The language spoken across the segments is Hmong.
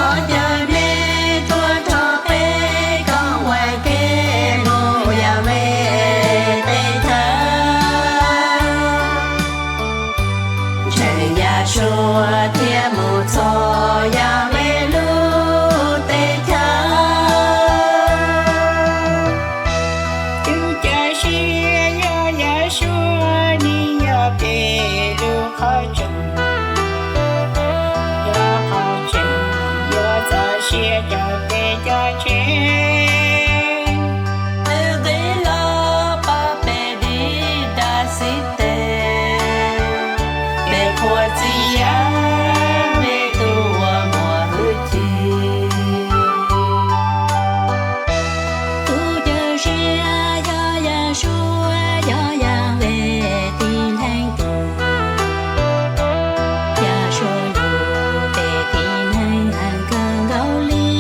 Thov caw nej tuaj nrog peb koom ua ke mus Yahweh tej chaw. Ntseeg Yahshua thiab mus txog Yahweh lub teb chaws. Tus cawm seej yog Yahshua, nws yog peb lub qhov tseeb, yog qhov tseeb, yuav txoj sia rau peb cov ntseeg. Nws qhib los pab peb dim dab txim tes, peb qhuas txim yav, peb tus uas muaj hwj chim. Tus cawm seej yog Yahshua, yog Yahweh tib leeg tus. Yahshua yug peb tib neeg heev kawg nkaus li.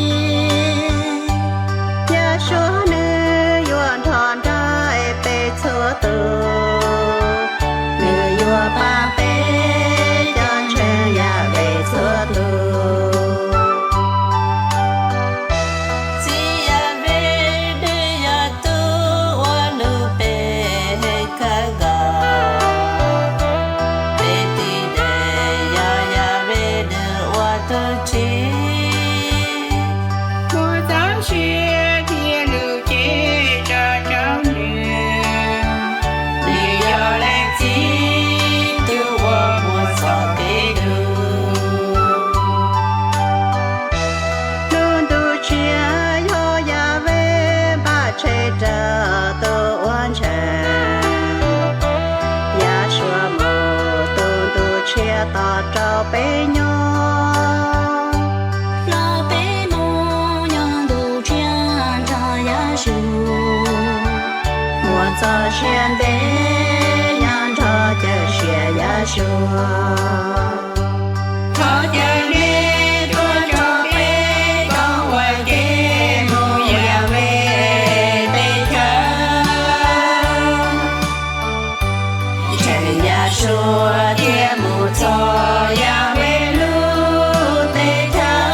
Yahshua nws yuav nrog nraim peb txhua tus, nws yuav pab peb cov ntseeg Yahweh txhua tus. Txiv Yahweh nws yog tus uas hlub peb heev kawg nkaus. Peb tib neeg yog Yahweh nws ua tus tsim. Muaj txoj sia thiab lub cev tso rau nws. Nws yog leej txiv tus uas muaj txoj kev hlub. Lub ntuj tshiab yog Yahweh npaj tseg rau tus uas ntseeg. Yahshua mus tus ntuj tshiab tos rau peb nyob. Los peb mus nyob ntuj tshiab nrog Yahshua, muaj txoj sia ntev nyob nrog cawm seej Yahshua. Thov caw nej tuaj nrog peb koom ua ke mus Yahweh tej chaw. Ntseeg Yahshua thiab mus txog Yahweh lub teb chaws.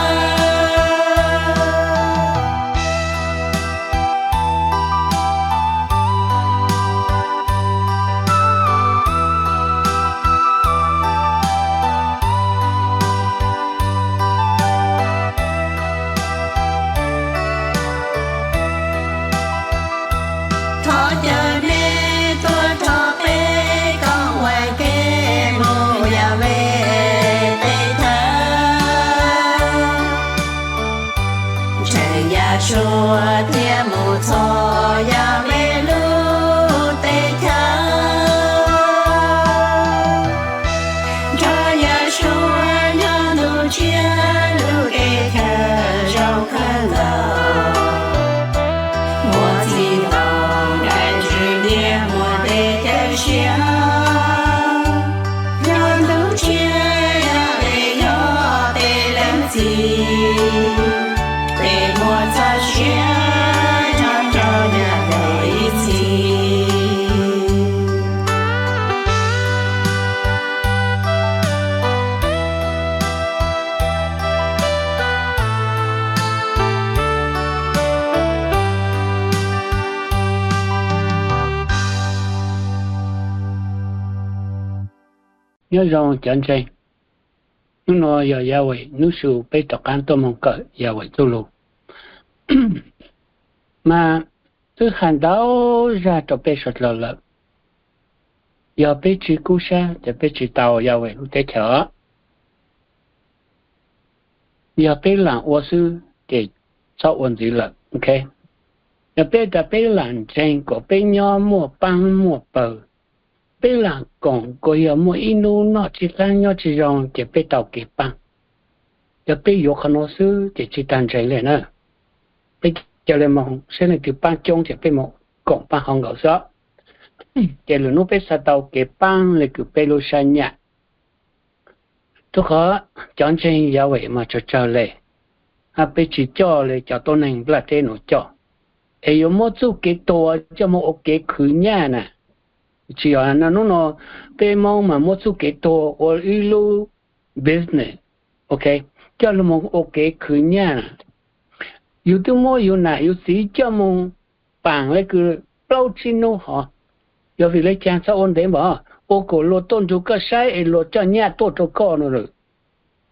Thov caw nej tuaj nrog peb koom ua ke mus Yahweh tej chaw. Ntseeg Yahshua thiab mus txog Yahweh lub teb chaws. Nrog Yahshua nyob ntuj tshiab lub teb chaws zoo kawg nkaus. Muaj txim ntoo dai ntsws niaj muaj tej chaw siab. Nyob ntuj tshiab Yahweh yog peb leej txiv. Peb muaj txoj sia nyob nrog Yahweh ib txhis. Nyob zoo cov ntseeg, hnub no yog Yahweh hnub su peb rov qab tuaj mloog kawm Yahweh txuj lus. Mas twb hais ntau zaj rau peb sawv daws lawm, yog peb tsis kub sab ces peb tsis tau Yahweh lub teb chaws. Yog peb lam ua xwb ces txhob ua ntxiv lawm, ok. Yog peb tas peb lam ntseeg kom peb nyob muaj paab muaj pawg, peb lam koom kom yog muaj ib hnub noj tsis qab nyob tsis zoo ces peb tau kev paab. Yog peb yuav qhov no xwb ces tsis tas ntseeg li na. Peb ca le moog saib leej twg paab coob ces peb moog koom paab hauv nkaus xwb. Ces lwm hnub peb xav tau kev paab le kws peb lub sab nyam. Rua qhov cov ntseeg Yahweh mas tsawg tsawg le, hab peb tsis coj le cov tuab neeg nplaj teb nuav coj, es yuav muab txuj kev tuag coj moog ua kev khwv nyaj na. Tsis yog na, hnub no peb Moob mas muab txuj kev tuag ua ib lub business, ok. coj lug moog ua kev khwv nyaj. Yug twb muab yug nam yug txiv coj moog paam le kws plaub tsib nub hov, yog vim le caag txhob ua ntev npaum, ua kom luag tuaj nrug koj saib es luag coj nyaj tuaj rua koj no.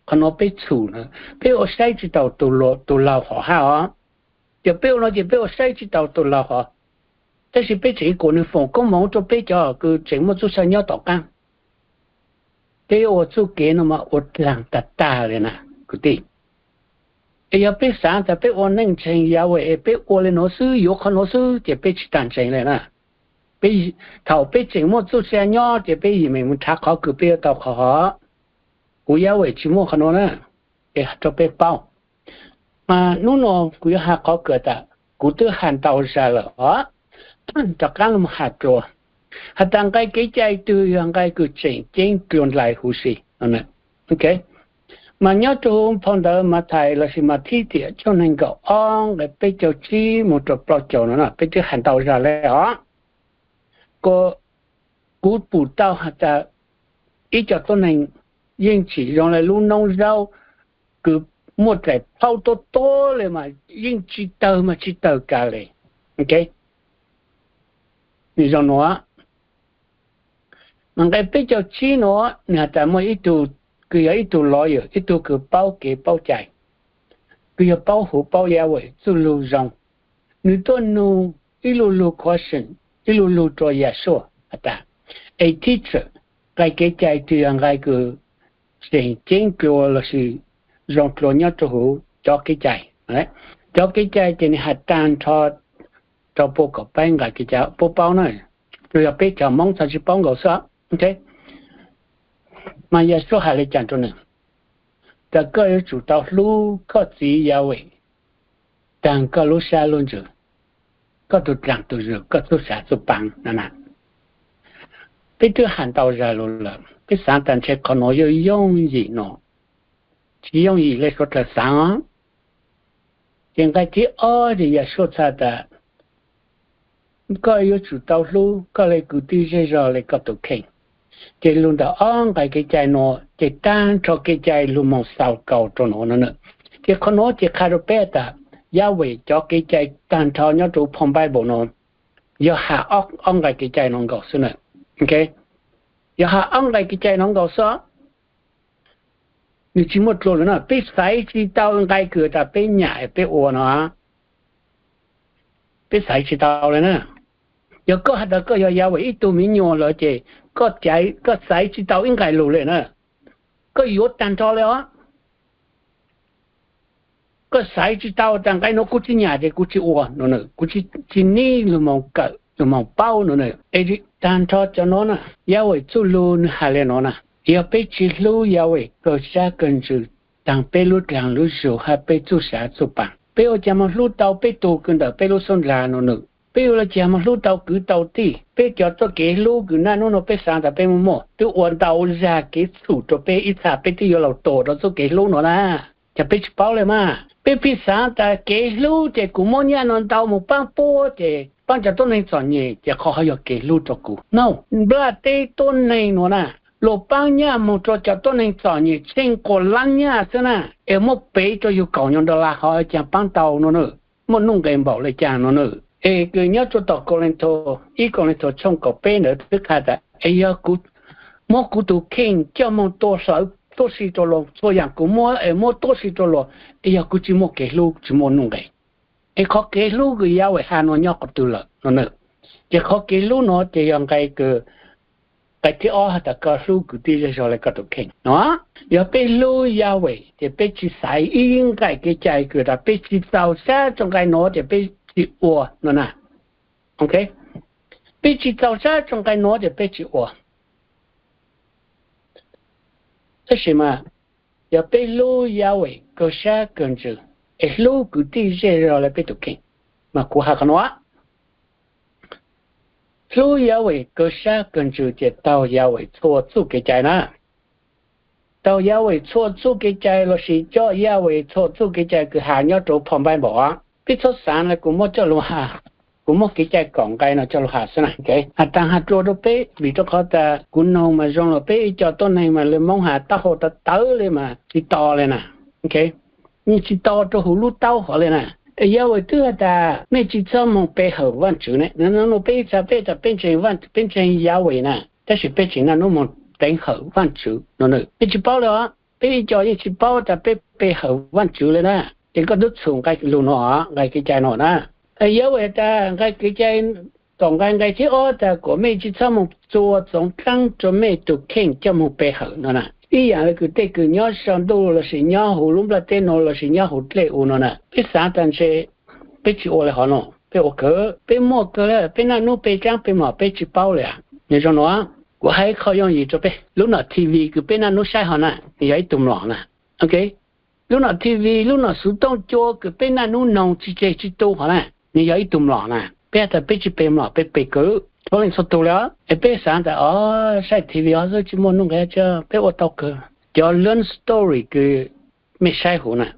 Qhov nuav peb txhum na, peb ua saib tsi tau tus laug hov hab os. Ces peb ua no ces peb ua saib tsi tau tus laug hov, tab sis peb tseem kuas nwg foom koob moov rua peb cov kws tseem muaj txuj sa nyob tom qaab. Peb ua txuj kev no mas ua dlaag tag tag le na kwv tij. Es yog peb xaav tas peb ua neej ntseeg Yahweh es peb ua le nuav xwb, yuav qhov nuav xwb ces peb tsi taag ntseeg le na. Peb, thaum peb tseem muaj txuj sa nyob ces peb yeej meem mus nrhav qhov kws peb yuav tau qhov hov. Kuv Yahweh tsi muaj qhov nuav na, es rua peb paub. Mas nub nua kuv yuav has qhov kws tas kuv twb has ntau zag lawm os. Rov qaab lug has dlua, has tas nqai kev cai twg yog nqai kws tseem ceeb dlua nqai huv si. Mas nyob rua huv phau ntawv Mathais lossis Mathib tiam tshooj neeg nkaum ob nqai peb caug tsib moog rua plaub caug no peb twb has ntau zag le os. Kuv, kuv pum tau has tas ib co tuab neeg yeej tsim zoo le lub noob zaub kws muaj dlaim phaub tuab tuab le mas yeej tsi tawg mas tsi tawg kag le. Nwg zoo nua, mas nqai peb caug tsib nua nwg has tas muaj ib tug kws yog ib tug lawyer, ib tug kws paub kev paub cai, kws yog paub huv paub Yahweh txuj lug zoo, nwg tuaj nug ib lu lug question, ib lu lug rua Yahshua has tas, es teacher, nqai kev cai twg yog nqai kws tseem ceeb dlua lossis zoo dlua nyob rua huv cov kev cai? Cov kev cai ces nwg has taag nrho rua puab kom paub nqai kev cai, puab paub na, tsuas yog peb cov Moob txhaj tsi paub nkaus xwb. Mas Yahshua has le caag rua nwg? Tas koj yuav tsum tau hlub koj txiv Yahweh taag koj lub sab lub ntsws, koj tug dlaag tug zwm, koj txuj sav txuj paab no na. Peb twb has ntau zag lug lawm, peb xaav tas ntshe qhov nuav yuav yooj yim no, tsi yooj yim le suav dlawg xaav os. Ces nqai thib ob ces Yahshua txhaj tas koj yuav tsum tau hlub koj le kwv tij zej zog le koj tug kheej. Ces lug ntawm ob nqai kev cai nuav ces taag nrho kev cai lug moog xaus kaus rua nuav no. Ces qhov nuav ces qha rua peb tas Yahweh cov kev cai taag nrho nyob rua phoo Bible nuav yog has ob nqai kev cai nuav nkaus xwb na. Yog has ob nqai kev cai nuav nkaus xwb, nwg tsi muaj dlua lawm na. Peb xaiv tsi tau nqai kws tas peb nyam peb ua no, peb xaiv tsi tau le na. Yog koj has tas koj yog Yahweh ib tug miv nyuas lawm ces koj xaiv tsi tau ib nqai lug le na. Koj yuav taag nrho le os. Koj xaiv tsi tau tas nqai nuav kuv tsi nyam ces kuv tsi ua no, kuv tsi nib lug moog kawm lug moog paub no. Es taag nrho cov nuav na, Yahweh txuj lug nwg has le nuav na, yog peb tsi hlub Yahweh kawg sab kawg ntsws taag peb lub dlaag lub zug hab peb txuj sav txuj paab, peb ua caag moog hlub tau peb tug kws ntawm peb lub xub nrag no na? Peb ua le caag moog hlub tau kwv tau tij? Peb cov txuj kev hlub kws naj nub nuav peb xaav tas peb muaj muaj twb ua ntau zag kev txhum rua peb ib txha peb twb yuav laus tuag rua txuj kev hlub nuav na. Ces peb tsi paub le mas. Peb pheej xaav tas kev hlub ces kuv muab nyaj nuav ntau moog paab puab ces paab cov tuab neeg txom nyem ces qhov hov yog kev hlub rua kuv. Noj, nplaj teb tuab neeg nuav na, luag paab nyaj moog rua cov tuab neeg txom nyem tsheej quas laab nyaj xwb na, es muab pev rua yug kaum nyuas dollar hov caag paab tau no na? Muaj nuj nqes npaum le caag no na? Es kws nyob rua tom Kauleetho, ib Kauleetho tshooj kaum peb ntawd twb qha tas es yog kuv muab kuv tug kheej coj moog tua hlawv tuab si rua luag, txhua yaam kuv muab es muab tuab si rua luag, es yog kuv tsi muaj kev hlub tsi muaj nuj nqes. Es qhov kev hlub kws Yahweh has nuav nyob qhov twg lawm no na? Ces qhov kev hlub nuav ces yog nqai kws, nqai thib ob has tas koj hlub kwv tij zej zog le koj tug kheej no. Yog peb hlub Yahweh ces peb tsi xaiv ib nqai kev cai kws tas peb tsi txaus sab rua nqai nuav ces peb tsi ua no na. Peb tsi txaus sab rua nqai nuav ces peb tsi ua. Tab sis mas yog peb hlub Yahweh kawg sab kawg ntsws es hlub kwv tij zej zog le peb tug kheej, mas kuv has qhov nuav, hlub Yahweh kawg sab kawg ntsws ces taug Yahweh txhua txuj kev cai na. Taug Yahweh txhua txuj kev cai lossis coj Yahweh txhua txuj kev cai kws has nyob rua phoo Npaiv Npaum. Peb txhob xaav le kuv muab coj lug has, kuv muab kev cai kaum nqai no coj lug has xwb na. Has taag has dlua rua peb vim rua qhov tas kuv noog mas zoo los peb ib co tuab neeg mas le Moob has taub hau tawv tawv le mas tsi to le na. yeej tsis tau rau huv lub taub hov li na. Yahweh twb has tas mej tsis txhob moog pe hawm Vaajtswv ne. Nub peb txhais peb tas peb ntseeg Yahweh na, tab sis peb tseem naj nub moog teev hawm Vaajtswv no. Peb tsis paub li os, peb ib co yeej tsis paub tas peb pe hawm Vaajtswv li na. Ces koj tub txhum nqai lug no, nqai kev cai no na. Yahweh tas nqai kev cai, tom nqai nqai thib ob tas kom mej tsis txhob moog txua txoov dlaab rua mej tug kheej coj moog pe hawm no na. Ib yaam le kws tej kws nyob sau ntuj lossis nyob huv lub nplaj teb no lossis nyob huv dlej u no na, peb xaav tas ntshe peb tsis ua le hov no, peb ua kawg, peb muaj kawg le, peb naj nub pe dlaab pe mlom peb tsis paub le. Nwg zoo no, kuv has ib qho yooj yim rua peb, lub nom TV kws peb naj nub saib hov na, nwg yog ib tug mlom na. Lub nom TV, lub nom xuv tooj cua kws peb naj nub noog tsis tseg tsis tu hov na, nwg yog ib tug mlom na. Peb has tas peb tsis pe mlom, peb pe kawg txhua leej txhua tug le os. Es peb xaav tas o, saib TV hov xwb tsis muaj nuj nqis, peb ua tau kawg. Cov learn story kws mej saib huv na,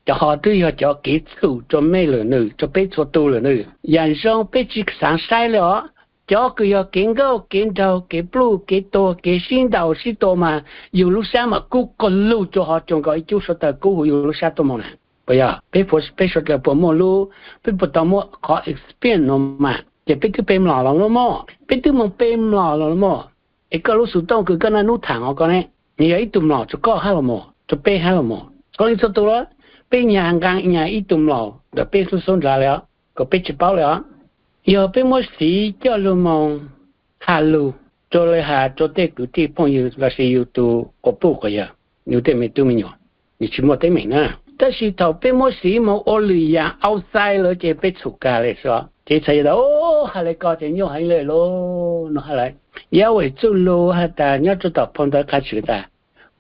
cov hov twb yog cov kev txhum rua mej lawm nwg, rua peb txhua tug lawm nwg. Yaam zoo peb tsis xaav saib le os. Cov kws yog kev nkauj kev nraug, kev pluj kev tuag, kev sib ntaus sib tua mas yug lub sab mas kub kawg lug, cua hov cua nkaus ib cub suav taws kub huv yug lub sab tuaj moog na. Puas yog? Peb puas, peb suav dlawg puas muaj lub, peb puas tau muaj qhov experience no mas? Ces peb twb pe mlom los lawm mog, peb twb moog pe mlom los lawm mog. Es koj lub xuv tooj kws koj naj nub thaam hov ko ne, nwg yog ib tug mlom rua koj hab los mog, rua peb hab los mog? Txhua leej txhua tug los, peb nyag nqaa nyag ib tug mlom ntawm peb xub xub nrad le os, kom peb tsis paub le os. Yog peb muab siv coj lug moog has lug, rua le has rua tej kwv tij phooj ywg lossis yug tug quas puj quas yawg, yug tej me tub me nyuam, nwg tsis muaj teeb meem na. Tab sis thaum peb muab siv moog ua lwm yaam outside lawm ces peb txhum kag le xwb. Ces txhais tas has le ko ces nyuaj heev le lauj no hab lawm. Yahweh txuj lug has tas nyob rua tom phau ntawv Qha Tshwm tas,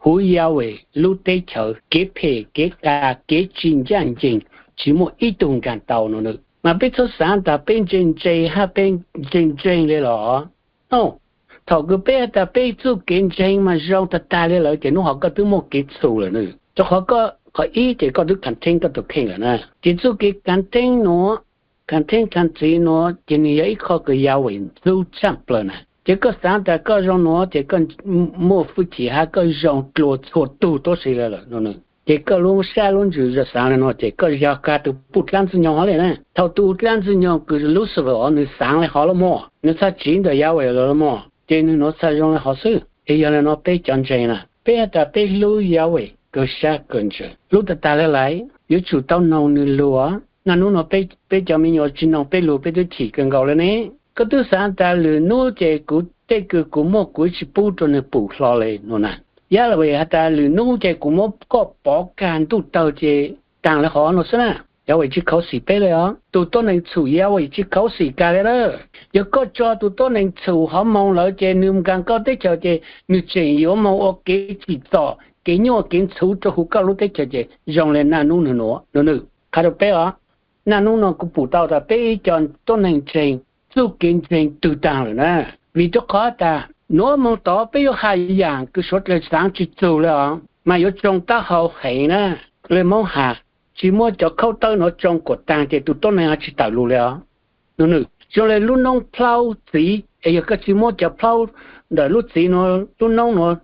huv Yahweh lub teb chaws kev phem kev qas kev tsis ncaaj nceeg tsis muaj ib tug nkaag tau no na. Mas peb txhob xaav tas peb ntse ntse hab peb ntseeg ntseeg le los. Thaum kws peb has tas peb txuj kev ntseeg mas zoo tag tag le lawm ces nub hov koj twb muaj kev txhum lawm na. Rua qhov, qhov ib ces koj twb contain koj tug kheej lawm na. Ces txuj kev contain nuav, contain contain nuav ces nwg yog ib qho kws Yahweh ntxub tshaj plaws na. Ces koj xaav tas koj zoo nuav ces koj muaj hwj chim hab koj zoo dlua txhua tug tuab si le lawm no. Ces koj lub sab lub ntsws yog xaav le no ces koj yog kag tug puj dlaab ntxwg nyoog hov le na. Thaum tug dlaab ntxwg nyoog kws Lucifer os nwg xaav le hov los mog, nwg txhaj tsiv ntawm Yahweh lawm los mog, ces nwg nuav txhaj zoo le hov xwb. Es yog le no peb cov ntseeg na, peb has tas peb hlub Yahweh kawg sab kawg ntsws, hlub tag tag le lawm, yuav tsum tau noog nwg lug. Naj nub no peb cov me nyuam tsis noog peb lug peb twb chim kawg nkaus le ne. Koj twb xaav tas lwm nub ces kuv tej kws kuv muaj kuv tsis pub rua nwg pum hlo le no na. Yahweh has tas lwm nub ces kuv muab koj pov kag ntuj tawg ces taag le hov no xwb na. Yahweh tsis khuv xim peb le os. Tug tuab neeg txhum Yahweh tsis khuv xim kag le lawm. Yog koj tso tug tuab neeg txhum hov moog lawm ces nwg nkaag koj teb chaws ces nwg tseem yuav moog ua kev tsim txom kev nyuaj kev ntxhuv rua huv koj lub teb chaws ces zoo le naj nub nwg nuav no. Nwg qha rua peb os, naj nub no kuv pum tau tas peb ib co tuab neeg ntseeg txuj kev ntseeg twg taag lawm na. Vim rua qhov tas nuav moog tod peb yuav has yaam kws suav dlawg xaav tsis txug le os, mas yuav tsoo taub hau heev na. Le Moob has, tsis muab cov khaub tawb nuav tsoo kuas taag ces tug tuab neeg ho tsis tawm lug le os. Nwg zoo le lub noob plhaub txiv, es yog koj tsis muab cov plhaub ntawm lub txiv nuav, lub noob nuav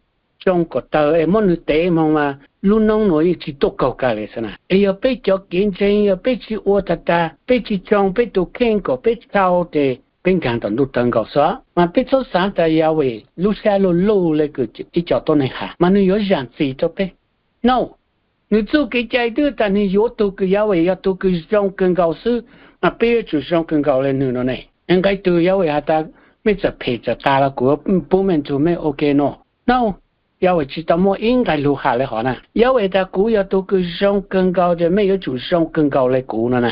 tsoo kuas tawg es muab nwg tev moog mas lub noob nuav yeej tsis tuaj kaug kag le xwb na. Es yog peb cov kev ntseeg yog peb tsis ua tag tas, peb tsis tsoo peb tug kheej kom peb txhau ces peb nkaag tom ntuj tawg nkaus xwb. Mas peb txhob xaav tas Yahweh lub sab luj luj le kws ib co tuab neeg has mas nwg yuav zaam txim rua peb. No, nwg txuj kev cai twb tas nwg yuav tug kws Yahweh yog tug kws zoo kawg nkaus xwb, mas peb yuav tsum zoo kawg nkaus le nwg no ne. Nqe twg Yahweh has tas mej txawm phem txawm qas los kuv pub mej nrug mej ok no. No, Yahweh tsis tau muaj ib nqe lug has le hov na. Yahweh tas kuv yog tug kws zoo kawg nkaus ces mej yuav tsum zoo kawg nkaus le kuv no na.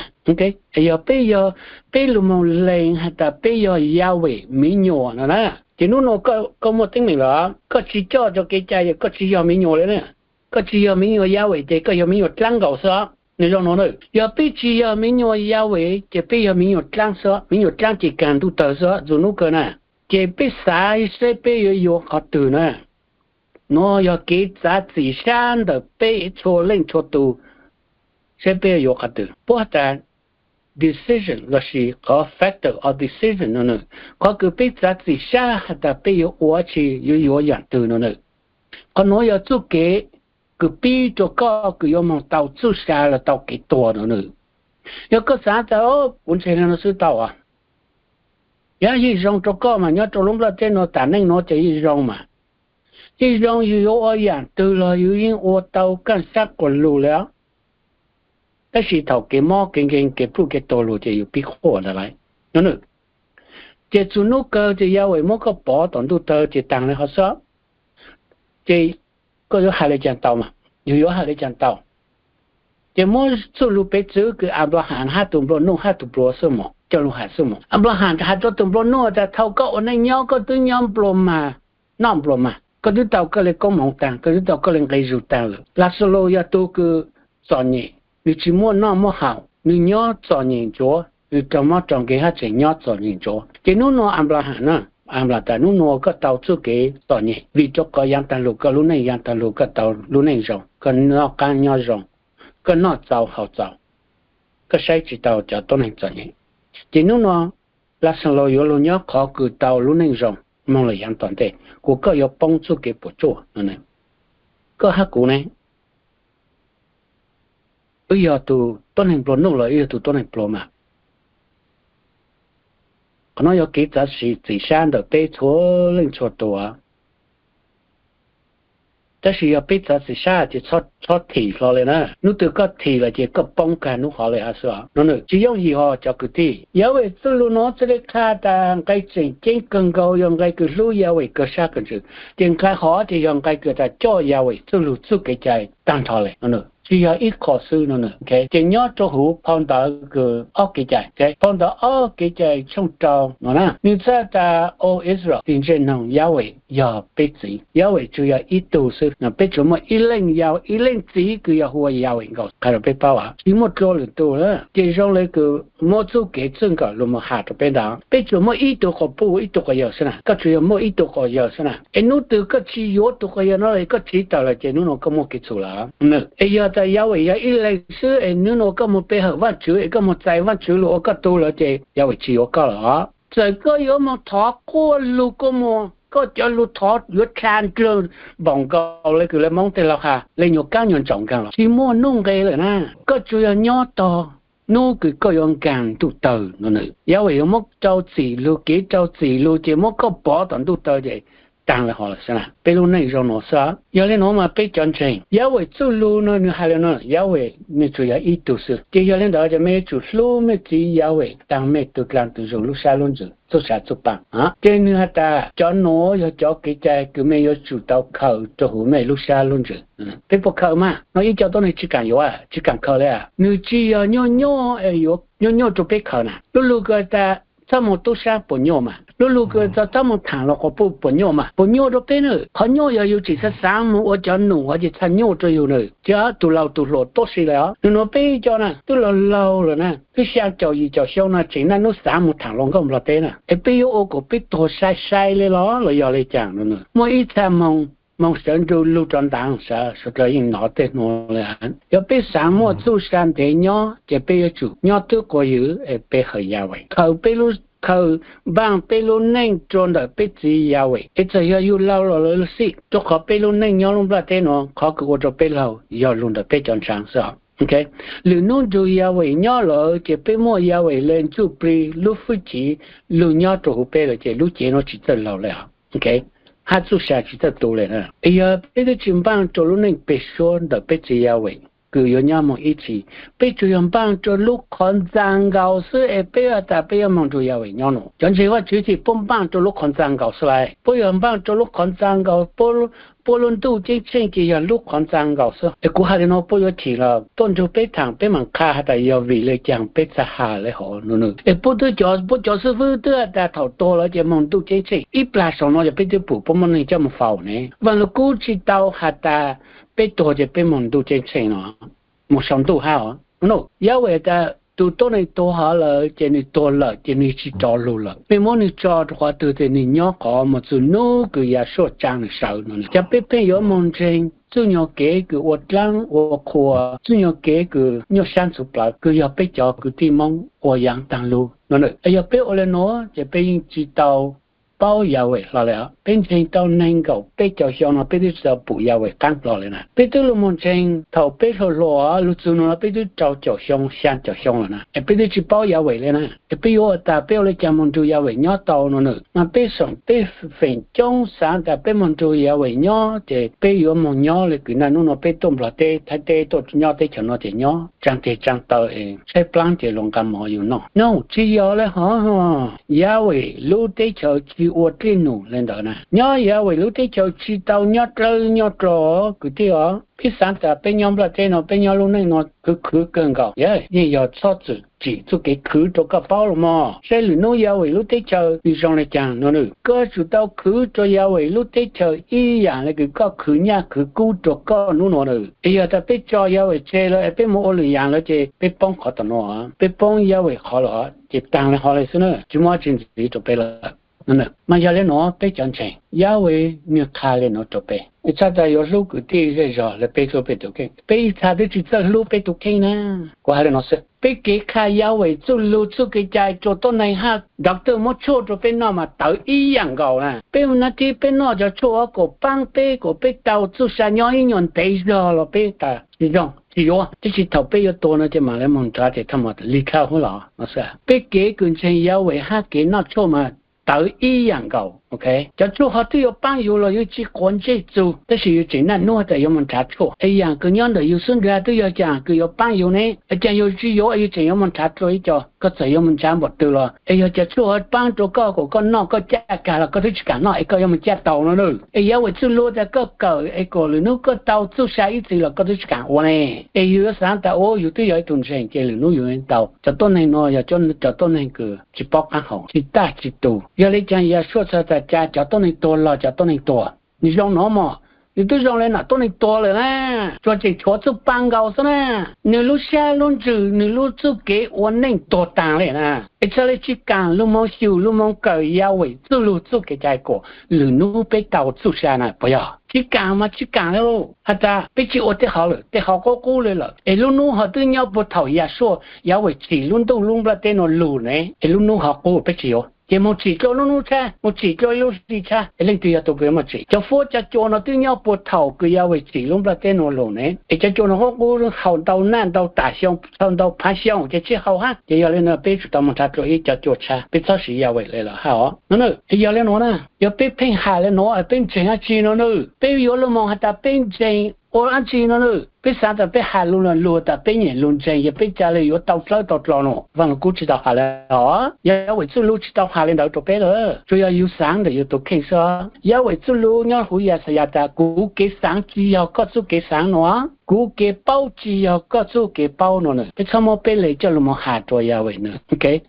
Yog peb, peb lug moog lees has tas peb yog Yahweh miv nyuas no na, ces nub no koj muaj teeb meem lawm, koj tsis coj rua kev cai ces koj tsis yog miv nyuas le na. Koj tsis yog miv nyuas Yahweh ces koj yog miv nyuas dlaab nkaus xwb. Nwg zoo no, yog peb tsis yog miv nyuas Yahweh ces peb yog miv nyuas dlaab xwb, miv nyuas dlaab ces kaag ntuj tawg xwb, txug nub kawg na. Ces peb xav seb peb yuav yuav qhov twg na. Nuav yog kev txav txim sab ntawm peb txhua leej txhua tug, seb peb yuav yuav qhov twg. Puab has tas decision lossis qhov factor of decision no, qhov kws peb txav txim sab has tas peb yuav ua tsi, yuav yuav yaam twg no na. Qhov nuav yog txuj kev kws pib rua koj kws yuav moog tau txuj sa los tau kev tuag no. Yog koj xaav tas kuv ntseeg le no xwb tau, yog yeej zoo rua koj mas nyob rua lub nplaj teb nuav tas neej nuav ces yeej zoo mas. Yeej zoo, yug yuav ua yaam twg los yug yeej ua tau kaaj sab quas lug le os. Tab sis thaum kev mob kev nkeeg kev pluj kev tuag lug ces yug pib quaj ntag lawm. Ces txug nub kawg ces Yahweh muab koj pov tom ntuj tawg ces taag le hov xwb. Ces koj yuav has le caag tau mas, yug yuav has le caag tau. Ces muab txuj lug piv txwv kws Anplaham hab tug nplua nuj hab tug nplua xwb mas coj lug has xwb mas. Anplaham has rua tug nplua nuj tas thau koj ua neej nyob koj twb nyob nplua mag, noj nplua mag, koj twb tau koj le koob moov taag, koj twb tau koj le nqe zug taag lawm. Laxalus yog tug kws txom nyem, nwg tsi muaj noj muaj haus, nwg nyob txom nyem ntsuav, nwg raug mob raug nkeeg hab tseem nyob txom nyem ntsuav. Ces nub nua Anplaham na, Anplaham tas nub nua koj tau txuj kev txom nyem vim rua qhov yaav taag lug koj lub neej, yaav taag lug koj tau lub neej zoo, koj noj qaab nyob zoo, koj noj txaus haus txaus, koj saib tsi tau cov tuab neeg txom nyem. Ces nub nua Laxalus yuav lug nyob qhov kws tau lub neej zoo moog lug yaav tom ntej, kuas koj yuav poob txuj kev puam tsuaj no. Koj hab kuv ne, wb yog tug tuab neeg nplua nuj los wb yog tug tuab neeg pluag mas? Qhov nuav yog kev txav txim sab ntawm peb txhua leej txhua tus. Tab sis yog peb txav txim sab ces txhob thim hlo le na. Nub twg koj thim lawm ces koj poob kag nub hov le hab xwb. Nub nua tsi yooj yim hos cov kwv tij. Yahweh txuj lug nuav txhaj le qha tas nqe tseem ceeb kawg nkaus yog nqe kws hlub Yahweh kawg sab kawg ntsws. Ces nqe hov ces yog nqe kws tas coj Yahweh txuj lug txuj kev cai taag nrho le. Tsi yog ib qho xwb. Ces nyob rua huv phau ntawv kws ob kev cai, phau ntawv ob kev cai tshooj rau no na, nwg txhaj tas, O Israel, tig ntse noog, Yahweh yog peb txiv. Yahweh tsuas yog ib tug xwb, peb tsuas muaj ib leej, ib leej txiv kws yog hu ua Yahweh nkaus, qha rua peb paub. Tsi muaj dlua lwm tug. Ces zoo le kws muab txuj kev txwj nkawm lug moog has rua peb ntag. Peb tsuas muaj ib tug quas puj ib tug quas yawg xwb na, koj tsuas yog muaj ib tug quas yawg xwb na. Es nub twg koj tsi yuav tug quas yawg no le koj tsiv tawm lawm ces nub nua koj muaj kev txhum lawm. Es yog tas Yahweh yog ib leeg xwb es nub nua koj moog pe hawm Vaajtswv es koj moog txais Vaajtswv lug ua koj tug lawm ces Yahweh tsi yuav koj lawm. Txawm koj yuav moog thov quaj lug kua muag, koj cov lug thov yuav dlha ndlawg npaum nkaus le kws le Moob tej laug has le nyuag kaab nyuag ntsaum nkaag los tsi muaj nuj nqe lawm na. Koj tsuas yog nyob tog nub kws koj yuav nkaag ntuj tawg no. Yahweh yuav muab rau txim lug, kev rau txim lug ces muab koj pov tom ntuj tawg ces taag le hov lawm xwb na. Peb lub neej zoo nuav xwb. Yog le nuav mas peb cov ntseeg, Yahweh txuj lug no nwg has le nuav, Yahweh nwg tsuas yog ib tug xwb. Ces yog le ntawd ces mej yuav tsum hlub mej txiv Yahweh taag mej tug dlaag tug zug, lub sab lub ntsws, txuj sa txuj paaj. Ces nwg has tas cov nuav yog cov kev cai kws mej yuav tsum tau khaws rua huv mej lub sab lub ntsws. Peb puas khaws mas? No ib co tuab neeg tsi kaam yuav, tsi kaam khaws le. Nwg tsi yog nyuaj nyuaj, nyuaj nyuaj rua peb khaws na. Lub lug kws tas txhob moog tub saab puas nyuaj mas, lub lug kws tas txhob moog thaam luag quas puj puas nyuaj mas, puas nyuaj rua peb na. Qhov nyuaj yog yug tseem xaav xaav moog ua cov num hov ces txhaj nyuaj rua yug na. Ces tug laug tug hluas tuab si le os, nwg nuav peb co na twb laug laug lawm na, twb xyaa caum yim caum xyoo no tseem naj nub xaav moog thaam luag nkauj nplog teb na. Es peb yuav ua kuas peb tuag sai sai le los los yog le caag? Muaj ib txha moog, moog sawv nrug lug rov ntaav, sawv sawv dlawg yeej nov tej nuav le. Yog peb xaav muaj txuj sa ntev nyob ces peb yuav tsum nyob twb quas ywm es pe hawm Yahweh, khaws peb lub, khaws npaaj peb lub neej rua ntawm peb txiv Yahweh. Es txawm yog yug laug los lawv xij, rua qhov peb lub neej nyob lub nplaj teb nuav qhov kws ua rua peb laug yog lug ntawm peb cov ntshav xwb. Lwm nub nrug Yahweh nyob lawm ces peb muaj Yahweh le ntsuj plig lub hwj chim lug nyob rua huv peb lawm ces lub cev nuav tsi txawj laug le, hab txuj sa tsi txawj tu le. Es yog peb twb tsi npaaj rua lub neej peg suab ntawm peb txiv Yahweh kws yuav nyob moog ib txhis, peb tsuas yog npaaj rua lub qhov ntxa nkaus xwb es peb has tas peb yuav moog nrug Yahweh nyob nuav. Cov ntseeg Vaajtswv tsi puab npaaj rua lub qhov ntxa nkaus xwb lawm, puab yog npaaj rua lub qhov ntxa nkaus, puab lub ntuj ceeb tsheej ces yog lub qhov ntxa nkaus xwb. Es kuv has le nuav puab yuav chim los tuaj nrug peb thaam peb maam qha has tas yog vim le caag peb txhaj has le hov no. Es puab twb cov, puab cov xib fwb twb has tas thaum tuag lawm ces moog ntuj ceeb tsheej, ib plag saum no yog peb twb pum puab muaj neeg coj moog faus ne. Vaaj Lug Kub tsi tau has tas peb tuag ces peb moog ntuj ceeb tsheej no, moog sau ntuj hab os. Yahweh tas tug tuab neeg tuag hov lawm ces nwg tuag lawm ces nwg tsi rov lug lawm. Mej muab nwg tso rua qhov twg ces nwg nyob qhov moog txug nub kws Yahshua tsaa nwg sawv no. Cov peb pheej yuav moog ntseeg txuj nyuag kev kws ua dlaab ua qhua, txuj nyuag kev kws nyuaj sab ntxhuv plawv kws yog peb cov kwv tij Moob ua yaav taag lug no. Es yog peb ua le nuav ces peb yeej tsi tau paub Yahweh hlo le. Peb ntseeg tau nees nkaum peb caug xyoo no peb twb tsis tau pum Yahweh qab hlo li na. Peb twb los mus ntseeg thaum peb hluas hluas, lug txug no peb twb rau caum xyoo xya caum xyoo lawm na, es peb twb tsis paub Yahweh li na. Es peb yuav ua tas peb ua li cas mus nrug Yahweh nyob tau no nws? Mas peb xeem peb feem coob xav tas peb mus nrug Yahweh nyob ces peb yuav moog nyob le kws naj nub no peb tuaj Nplog teb Thaib teb tuaj nyob teb chaws no ces nyob tsaa teg tsaa taw es tshaib plaab ces luas nqaa mov yug noj. No tsis yog le hov. Yahweh lub teb chaws tsis ua dlej num le ntawd na. Nyob Yahweh lub teb chaws tsis tau nyob dlawb nyob dlo kwv tij os. Peb xav tas peb nyob Nplog teb no peb nyob lub neej no khwv khwv kawg nkaus, yeej yog txhob txwm tsim txuj kev khwv rua koj paub los mog. Saib lwm nub Yahweh lub teb chaws zoo le caag no nws, koj tsum tau khwv rua Yahweh lub teb chaws ib yaam le kws koj khwv nyaj khwv kub rua koj nub no nws. Es yog tas peb tso Yahweh tseg lawm es peb mus ua lwm yaam lawm ces peb poob qhov tom no, peb poob Yahweh qhov lawm ces taag le hov le xwb na, tsis muaj dlaab tsi ntxiv rua peb lawm. Mas yog le nuav peb cov ntseeg Yahweh nwg qha le nuav rua peb, txhaj tas yuav hlub kwv tij zej zog le peb hlub peb tug kheej. Peb ib txha twb tsis txawj hlub peb tug kheej na. Kuv has le nuav xwb, peb kev qha Yahweh txuj lug txuj kev cai rua tuab neeg hab doctor muab tshuaj rua peb noj mas tawv ib yaam nkaus na. Peb ua nab tib peb noj cov tshuaj kom paab peb kom peb tau txuj sa nyob ib nyuas ntev zog los peb tas tsis zoo tsis yuav, tab sis thaum peb yuav tuag no ces mam le moog nrhav ces thaum mas lig dlhau hwb los no xwb. Peb kev kws ntseeg Yahweh hab kev noj tshuaj mas tawv ib yaam nkaus. Cov tshuaj ho twb yuav paab yug los yug tsis quav ntsej txug, tab sis yug tseem naj nub tas yuav moog nrhav tshuaj. Es yaam kws nyob ntawm yug xub ntiag twb yog caag kws yuav paab yug ne? Es caag yug tsis yuav es yug tseem yuav moog nrhav dlua ib co? Koj txawm yuav moog nrhav npaum twg los es yog cov tshuaj ho paab rua koj kom koj noj koj caj kag los koj twb tsis kaam noj es koj yuav moog caj tau no na. Es Yahweh txuj lug tas koj kawm es kom lwm nub koj tau txuj sa ib txhis los koj twb tsis kaam ua ne. Es yug yuav xaav tas ua yug twb yog ib tug ntseeg ces lwm nub yug tau. Cov tuab neeg no yog cov tuab neeg kws tsis paub qaab hau, tsis taj tsis tug. Yog le caag Yahshua txhais tas ca cov tuab neeg tuag los cov tuab neeg tuag? Nwg zoo no mog, nwg twb zoo le nam tuab neeg tuag lawm na, tsuas tseem tshuav txuj paa nkaus xwb na. Nwg lub sab lub ntsws nwg lub txuj kev ua neej tuag taag le na. Es txhad le tsis kaam lug moog xyum lug moog kawm Yahweh txuj lug txuj kev cai kom lwm nub peb tau txuj sa na puas yog? Tsis kaam mas tsis kaam le lauj. Has tas peb tsis ua tej hov lawm, tej hov qub qub le lawm, es lub nub ho twb nyob puag thaum Yahshua, Yahweh tsim lub ntuj lub nplaj teb no lug ne, es lub nub ho qub peb tsis yuav. Ces moog tsim dlua lub nub tshab, moog tsim dlua lub hli tshab, es leej twg yog tug kws yuav moog tsim? Cov fuab cov cua no twb nyob puag thaum kws Yahweh tsim lub nplaj teb no lug ne, es cov cua no qub qub haus ntau naj ntau tas xyoo, haus ntau phaav xyoo ces tsis haus hab. Ces yog le nuav peb tsum tau moog nrhav dlua ib cov cua tshab, peb txhob siv Yahweh le lawm hab os no. Es yog le nuav na, yog peb pheej has le nuav peb ntseeg dlaab tsi no na? Peb yuav lug moog has tas peb ntseeg ua dlaab tsi no na? Peb xaav tas peb has lug lug tas peb nyeem lug ntseeg yog peb ca le yuav tau dlawb tau dlo no? Vaaj Lug Kub tsis tau has le os, Yahweh txuj lug tsis tau has le ntawd rua peb lawm. Tsuas yog yug xaav ntawm yug tug kheej xwb. Yahweh txuj lug nyob huv Yaxayas tas kuv kev xaav tsis yog koj txuj kev xaav no, kuv kev paub tsis yog koj txuj kev paub no na. Peb txhob muab peb le coj lug moog has rua Yahweh na.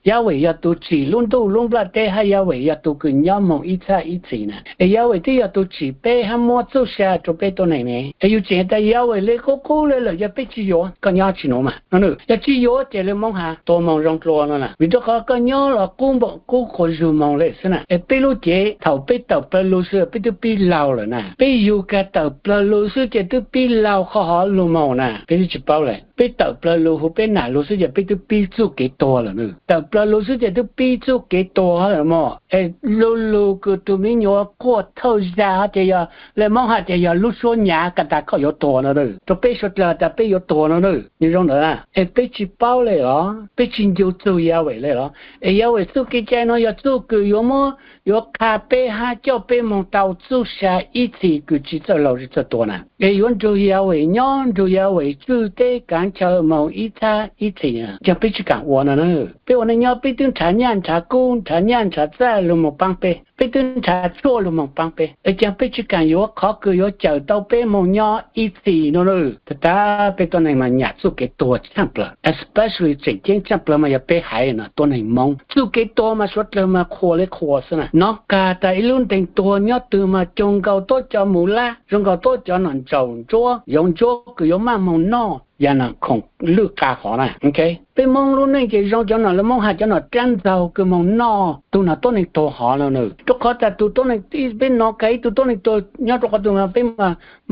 Yahweh yog tug tsim lub ntuj lub nplaj teb hab Yahweh yog tug kws nyob moog ib txhab ib txhis na. Es Yahweh twb yog tug tsim peb hab muab txuj sa rua peb tuab neeg ne. Es yug tseem tas Yahweh le qub qub le lawm yog peb tsis yuav koj nyob tsi nuav mas no. Yog tsis yuav ces le Moob Has tuag moog zoo dlua no na, vim rua qhov koj nyob los qub npaum qub quas zug moog le xwb na. Es peb lub cev thaum peb tawm plawg lug xwb peb twb pib laug lawm na. Peb yug kag tawm plawg lug xwb ces twb pib laug qhov hov lug moog na, peb twb tsis paub le. Peb tawm plawg lug huv peb nam lug xwb ces peb twb pib txuj kev tuag lawm na. Tawm plawg lug xwb ces twb pib txuj kev tuag lawm mog. Es lu lug kws tug miv nyuas quaj thawj zag ces yog le Moob Has ces yog lub suab nyav kag tas koj yuav tuag no. Rua peb suav dlawg tas peb yuav tuag no na. Nwg zoo ntawd na, es peb tsis paub le los peb tsis ncu txug Yahweh le los? Es Yahweh txuj kev cai no yog txuj kws yuav muab, yuav qha peb hab coj peb moog tau txuj sa ib txhis kws tsis txawj laug tsis txawj tuag na. Es yuav nrug Yahweh nyob, nrug Yahweh tswj teb kaav chaw moog ib txhab ib txhis, caag peb tsis kaam ua no na? Peb ua neej nyob peb twb nrhav nyaj nrhav kub, nrhav nyaj nrhav txag lug moog paab peb, peb twb nrhav tshuaj lug moog paab peb, es caag peb tsis kaam yuav qhov kws yuav cawm tau peb moog nyob ib txhis no na? Tag tag peb tuab neeg mas nyam txuj kev tuag tshaaj plawg, especially tseem ceeb tshaaj plawg mas yog peb haiv no tuab neeg Moob. Txuj kev tuag mas suav dlawg mas qhuas le qhuas xwb na. Nov kag tas ib lub nteeg tuag nyob twg mas cuag nkaus tuab cov mus lab, zoo nkaus tuab cov nom ntsaum ntsuab, yoov ntsuab kws yuav maj moog noj yam nom khoom lwj qa hov na. Peb Moob lub neej ces zoo cov nom le Moob Has cov nom dlaab ntxaug kws moog noj tug nom tuab neeg tuag hov no na. Rua qhov tas tug tuab neeg, peb nov kag ib tug tuab neeg tuag nyob rua qhov twg mas peb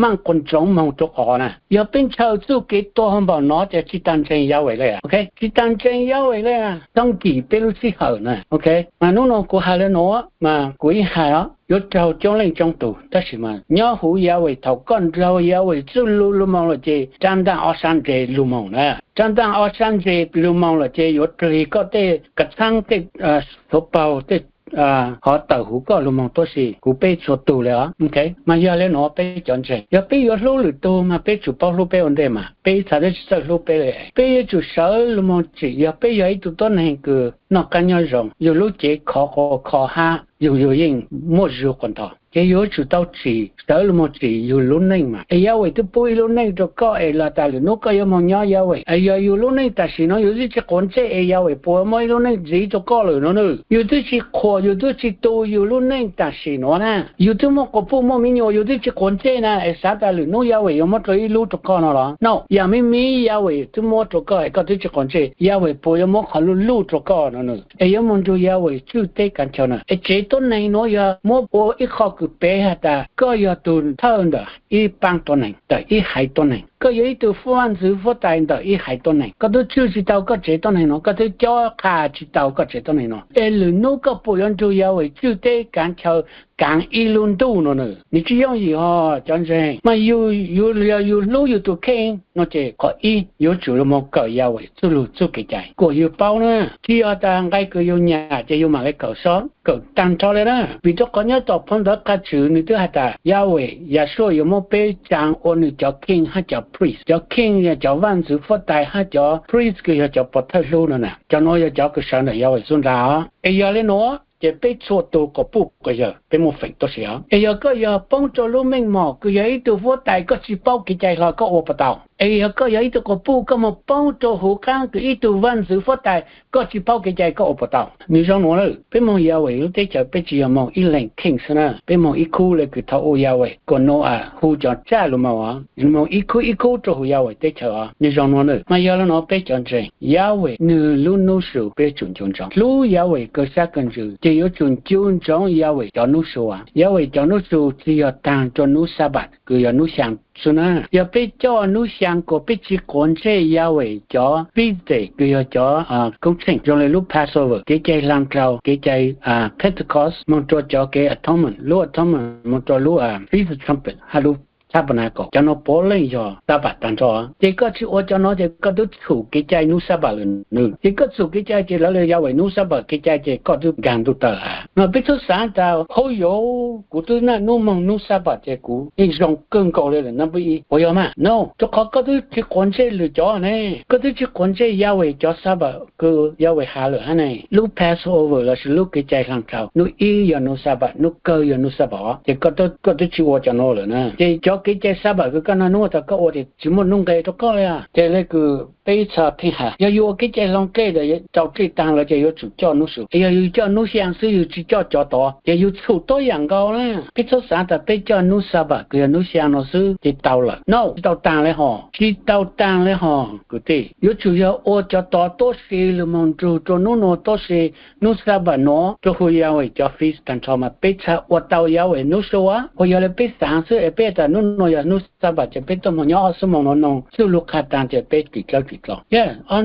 maj quas ntsoov moog rua qhov na. Yog peb ntshaw txuj kev tuag npaum no ces tsis taag ntseeg Yahweh le, tsis taag ntseeg Yahweh le, txhob nkim peb lub sij hawm na. Mas nub no kuv has le nuav mas kuv ib has os, yuav raug coob leej coob tus. Tab sis mas nyob huv Yahweh, thaum koj nrog Yahweh txuj lug lug moog lawm ces rab ntaj ob sab ntse lug moog na. Rab ntaj ob sab ntse lug moog lawm ces yuav dlig koj tej kav txhaab, tej xuv paug, tej hov tawm huv koj lug moog tuab si. Kuv peb txhua tug le os. Mas yog le nuav peb cov ntseeg, yog peb yuav hlub lwm tug mas peb tsum paub hlub peb ua ntej mas. Peb ib txha twb tsi txawj hlub peb le. Peb yuav tsum sawv lug moog tsim. Yog peb yog ib tug tuab neeg kws noj qaab nyob zoo, yug lub cev khov quas kho hab, yug yug yeej muaj zug quas ntog, ces yug yuav tsum tau tsim, sawv lug moog tsim yug lub neej mas. Es Yahweh twb pub ib lub neej rua koj es los tas lwm nub koj yuav moog nyob Yahweh. Es yog yug lub neej tam sim nuav yug twb tsi quav ntsej es Yahweh puas muab ib lub neej ntxiv rua koj lawm no na? Yug twb tsi qhuas, yug twb tsi tu yug lub neej tam sim nuav na. Yug twb muaj quas puj muaj mi nyuas, yug twb tsi quav ntsej na, es xav tas lwm nub Yahweh yuav muab rua ib lub rua koj no los? No, yam mib mib Yahweh twb muab rua koj es koj twb tsi quav ntsej, Yahweh puas yuav muab qhov luj luj rua koj no na? Es yuav moog nrug Yahweh tswj teb kav chaw na. Es tsev tuab neeg nuav yog muab ua ib qho kws peb has tas koj yog tug thawj ntawm ib paab tuab neeg, ntawm ib haiv tuab neeg, koj yog ib tug vaj ntxwv fuab tais ntawm ib haiv tuab neeg, koj twb tswj tsi tau koj tsev tuab neeg nuav, koj twb cob qha tsi tau koj tsev tuab neeg nuav, es lwm nub koj puas yuav nrug Yahweh tswj teb kav chaw kaav ib lub ntuj no na? Nws tsi yooj yim hos cov ntseeg. Mas yug, yog yug hlub yug tug kheej no ces qhov ib yuav tsum lug moog kawm Yahweh txuj lug txuj kev cai kuas yug paub na. Tsi yog tas nqai kws yug nyam ces yug mam le kawm sob, kawm taag nrho le na. Vim rua qhov nyob tom phau ntawv Qha Tshwm nws twb has tas Yahweh, Yahshua yuav muab peb tsaa ua nws cov kheej hab cov priest. Cov kheej yog cov vaj ntxwv fuab tais hab cov priest kws yog cov pov thawj hlub no na. Cov nuav yog cov kws sawv ntawm Yahweh xub nqaa os. Es yog le nuav ces peb txhua tug quas puj quas yawg peb muaj feem tuab si os. Es yog koj yog poob rua lub meej mom kws yog ib tug fuab tais, koj tsi paub kev cai hlo koj ua puas tau? Es yog koj yog ib tug quas puj koj moog poob rua huv qaab kws ib tug vaj ntxwv fuab tais, koj tsi paub kev cai koj ua puas tau? Nws zoo nuav lawm, peb moog Yahweh lub teb chaws peb tsi yog moog ib leeg kheej xwb na, peb moog ib khub le kws thaum u Yahweh kuas Nau-as hu cov tsaj lug moog os, moog ib khub ib khub rua huv Yahweh teb chaws os. Nws zoo nuav na. Mas yog le nuav peb cov ntseeg, Yahweh nws lub nub su peb yuav tsum ncu ntsoov. Hlub Yahweh kawg sab kawg ntsws ces yuav tsum ncu ntsoov Yahweh cov nub su. Yahweh cov nub su tsi yog taag rua nub Sabat kws yog nub xyaa xwb na. Yog peb coj nub xyaa kuas peb tsi quav ntsej Yahweh cov feast day kws yog cov koob tsheej zoo le lub Passover, kev cai hla dlao, kev cai Pentecost, moog rua cov kev atonement, lub atonement moog rua lub Feast of Trumpets hab lub Tabernacle, cov nuav puav leej yog Sabat taag nrho. Ces koj tsi ua cov nuav ces koj twb txhum kev cai nub Sabat lawm nws. Ces koj txhum kev cai ces lawv le Yahweh nub Sabat kev cai ces koj twb nkaag ntuj tawg lawm. Mas peb txhob xaav tas hauj yauv kuv twb naj nub moog nub Sabat ces kuv yeej zoo kawg nkaus le lawm nab peb ib puas yog mas no, rua qhov koj twb tsi quav ntsej lwm cov ne. Koj twb tsi quav ntsej Yahweh cov Sabat kws Yahweh has lawm hab ne. Lub Passover lossis lub kev cai hla dlao, nub ib yog nub Sabat, nub kawg yog nub Sabat, ces koj twb tsi ua cov nuav lawm na. Ces cov kev cai Sabat kws koj naj nub tas koj ua ces tsi muaj nub nqe rua koj le. Ces le kws peb txhad theej has, yog yug ua kev cai hla dlao rau dlej taag lawm ces yuav tsum coj nub su. Es yog yug coj nub xyaa xwb yug tsi coj cov tod ces yug txhum tuab yaam nkaus na. Peb txhob xaav tas peb coj nub Sabat kws yog nub xyaa no xwb ces tau lawm. No, tsi tau taag le hos, tsi tau taag le hos kwv tij. Yuav tsum yog ua cov tod tuab si lug moog nrug rua nub nuav tuab si, nub Sabat nuav rua hu Yahweh cov feast taag nrho mas peb txhad ua tau Yahweh nub su. Ua yog le peb xaav xwb es peb tas nub nuav yog nub Sabat ces peb tuaj moog nyob ob xuab moos nuav noog txuj lug qha taag ces peb tim dlawb tim dlawb. Yog ob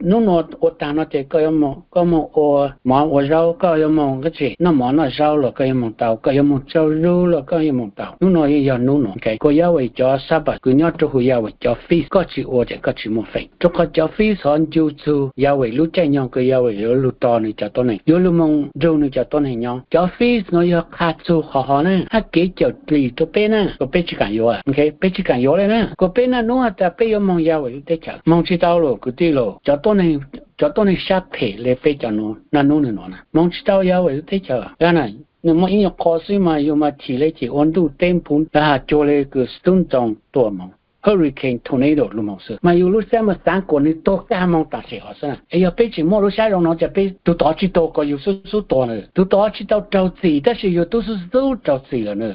nub nuav ua taag no ces koj moog ua mov ua zaub, koj yuav moog nqe tsi noj mov noj zaub los koj yuav moog tau, koj yuav moog tsau zug los koj yuav moog tau. Nub nuav yeej yog nub nuav. Kuas Yahweh cov Sabat kws nyob rua hu Yahweh cov feast koj tsi ua ces koj tsi muaj feem, rua qhov cov feast hov ncu txug Yahweh lub caij nyoog kws Yahweh yuav lug tos nws cov tuab neeg, yuav lug moog nrug nws cov tuab neeg nyob. Cov feast nuav yog qha txug qhov hov na, hab kev cawm dlim rua peb na, kuas peb tsi kaam yuav, peb tsi kaam yuav le na. Kuas peb naj nub has tas peb yuav moog Yahweh lub teb chaws, moog tsi tau lawm kwv tij lawm. Cov tuab neeg sab phem le peb cov nuav naj nub nwg nuav na, moog tsi tau Yahweh lub teb chaws. Nws muaj ib nyuag qho xwb mas yug mas chim le chim ua ntuj teb puv, has cuag le kws xub ntoo tuaj moog, hurricane, tornado lug moog xwb mas yug lub sab mas xaav kuas nws tuag kag moog tam sim hov xwb na. Es yog peb tseem muaj lub sab zoo no ces peb tug tod tsi tuag kuas yug xub xub tuag na. Tug tod tsi tau raug txim tab sis yug tub xub xub raug txim lawm na.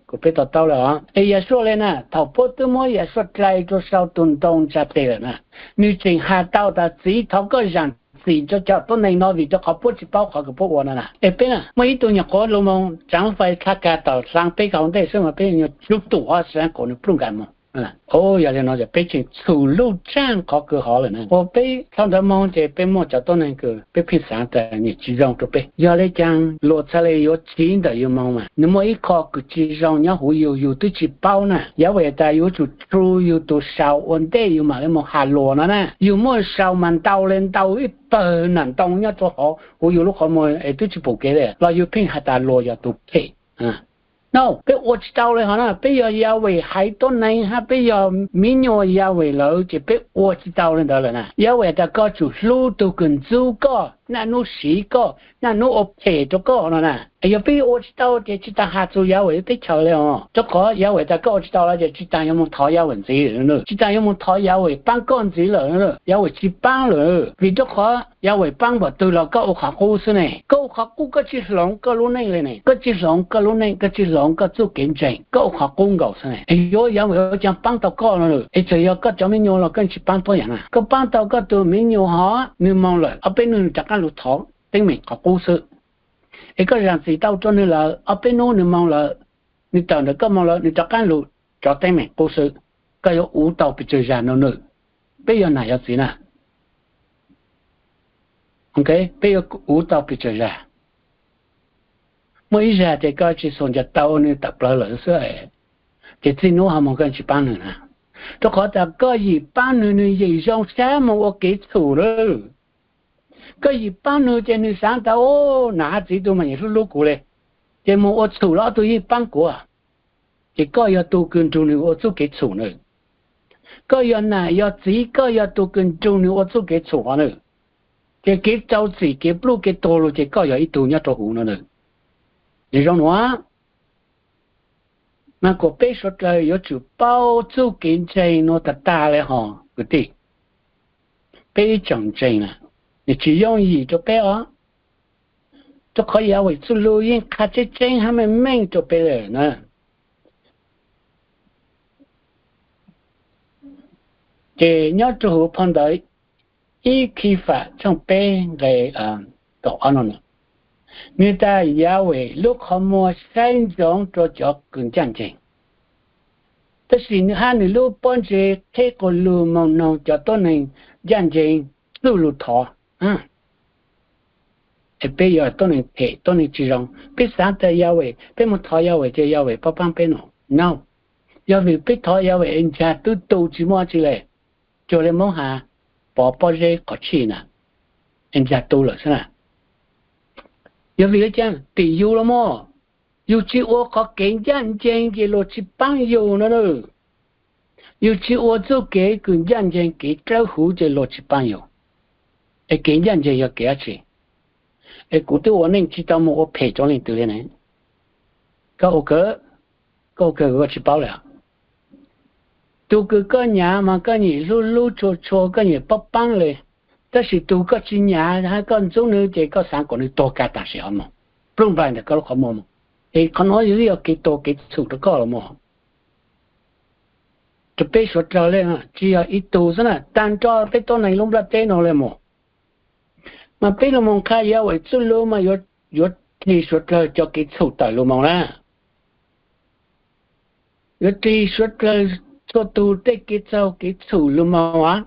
Kuas peb to taub le os. Es Yahshua le na, thaum puab twb muab Yahshua dlai rua sau tug ntoo ntsa tes lawm na, nws tseem has tau tas txiv thov koj zaam txim rua cov tuab neeg no vim rua qhov puab tsi paub qhov kws puab ua no na. Es peb na muaj ib tug nyuam qhuav lug moog tsaav fais dlha kag tawm dlaa peb kag ua ntej xwb mas peb yuav tsum ua xaav kuas nws pluj nkaus moog. Yog li no peb tseem txhum luj tsaaj qhov kws hov lawm na. Ua peb thaus ntawd moog ces peb muaj cov tuab neeg kws peb pheej xaav tas nwg tsis zoo rua peb. Yog le caag luas txhaj le yuav chiv ntawm yug moog mas nwg muaj ib qho kws tsis zoo nyob huv yug, yug twb tsis paub na. Yawm Vajtswv tas yug yuav tsum txhum yug tug sau ua ntej yug mam le moog has luas no na. Yug muaj sau mas ntau le ntau ib pawg nam ntoo nyob rua hov huv yug lub qhov muag es twb tsis pum kev le los yug pheej has tas luas yog tug phem. No peb ua tsis tau le hov na. Peb yog Yawm Vajtswv haiv tuab neeg hab peb yog miv nyuas Yawm Vajtswv lawm ces peb ua tsis tau le ntawd lawm na. Yawm Vajtswv tas koj tsum hlub tug kws ntxub koj, naj nub siv koj, naj nub ua phem rua koj no na. Yog peb ua tsis tau ces tsis tas has txug Yawm Vajtswv teb chaws le os. Rua qhov Yawm Vajtswv tas koj ua tsis tau lawm ces tsis tas yuav moog thov Yawm Vajtswv ntxiv, tsis tas yuav moog thov Yawm Vajtswv paab koj ntxiv lawm. Yawm Vajtswv tsis paab lawm, vim rua qhov Yawm Vajtswv paab npaum twg los koj ua qhov qub xwb ne. Koj ua qhov qub koj tsis hloov koj lub neej le ne, koj tsis hloov koj lub neej, koj tsis hloov koj txuj kev ntseeg, koj ua qhov qub nkaus xwb ne. Es yuav Yawm Vajtswv ua caag paab tau koj no, es txawm yog koj cov miv nyuas los koj tsis paab tuab yaam na. Koj paab tau koj tug miv nyuas hov, nwg moog lawm ob peb nub nwg rov qaab lug thov teeb meem qhov qub xwb. Es koj zaam txim tau rua nwg lawm, ob peb nub nwg moog lawm, nwg tawm ntawm koj moog lawm nwg rov qaab lug cov teeb meem qub xwb. Koj yuav uv tau pes tsawg zag no nwg? Peb yog nam yog txiv na, peb yuav uv tau pes tsawg zag? Muaj ib zag ces koj tsis xaus ncaws tau nwg tawm plawg lawm xwb, ces txij nub ho moog koj tsis paab nwg na. Rua qhov tas koj yim paab nwg, nwg yim zoo sab moog ua kev txhum lawm. Koj yim paab nwg ces nwg xaav tas, nam hab txiv tug mas nyiam hlub hlub kuv le, ces moog ua txhum los ob tug yeej paab kuv. Ces koj yog tug kws nrug nwg ua txuj kev txhum na. Koj yog nam yog txiv koj yog tug kws nrug nwg ua txuj kev txhum hov na. Ces kev rau txim kev pluj kev tuag lug ces koj yog ib tug nyob rua huv no na. Nwg zoo nuav, mas kuas peb suav dlawg yuav tsum paub txuj kev ntseeg nuav tag tag le hov kwv tij. Peb ib tsoom ntseeg na, nwg tsis yooj yim rua peb os. Rua qhov Yawm Vajtswv txuj lug yeej qha tseeb tseeb hab meej meej rua peb lawm na. Ces nyob rua huv phau ntawv ib Khij Fam tshooj peb nqe kaum ob no, nwg tas Yawm Vajtswv lub qhov muag saib ntsoov rua cov kws ncaaj nceeg, tab sis nwg hab nwg lub pob ntseg qheb quas lug moog noog cov tuab neeg ncaaj nceeg txuj lug thov. Es peb yog tuab neeg phem tuab neeg tsis zoo, peb xaav tas Yawm Vajtswv, peb moog thov Yawm Vajtswv ces Yawm Vajtswv paab paab peb no. No, yog vim peb thov Yawm Vajtswv es ntsag twb tu tsis muaj dlaab tsi le, cuag le Moob has, pov pob zeb qhov tshij na, es ntsag tu lawm xwb na. Yog vim le caag? Tim yug los mas, yug tsis ua qhov kev ncaaj nceeg ces luag tsis paab yug no na. Yug tsis ua txuj kev kws ncaaj nceeg kev dlawb huv ces luag tsis paab yug. Es kev ncaaj nceeg yog kev dlaab tsi? Es kuv twb ua neej tsis tau moog ua phem rua leej twg le ne. Koj ua kawg, koj ua kawg koj tsis paub le. Tug kws koj nyav mas koj nyiam hlub hlub tshua tshua koj nyiam paab paab le, tab sis tug koj tsis nyav hab koj ntxub nwg ces koj xaav kom nwg tuag kag tam sim hov mog, pluj nplaig ntawm koj lub qhov muag mog. Es qhov nuav yog kev tuag kev txhum rua koj los mog. Rua peb suav dlawg le, tsis yog ib tug xwb na, taag nrho peb tuab neeg lub nplaj teb no le mog. Mas peb lug moog qha Yawm Vajtswv txuj lug mas yuav tig suav dlawg cov kev txhum tawm lug moog na. Yuav tig suav dlawg txhua tug tej kev txaug kev txhum lug moog.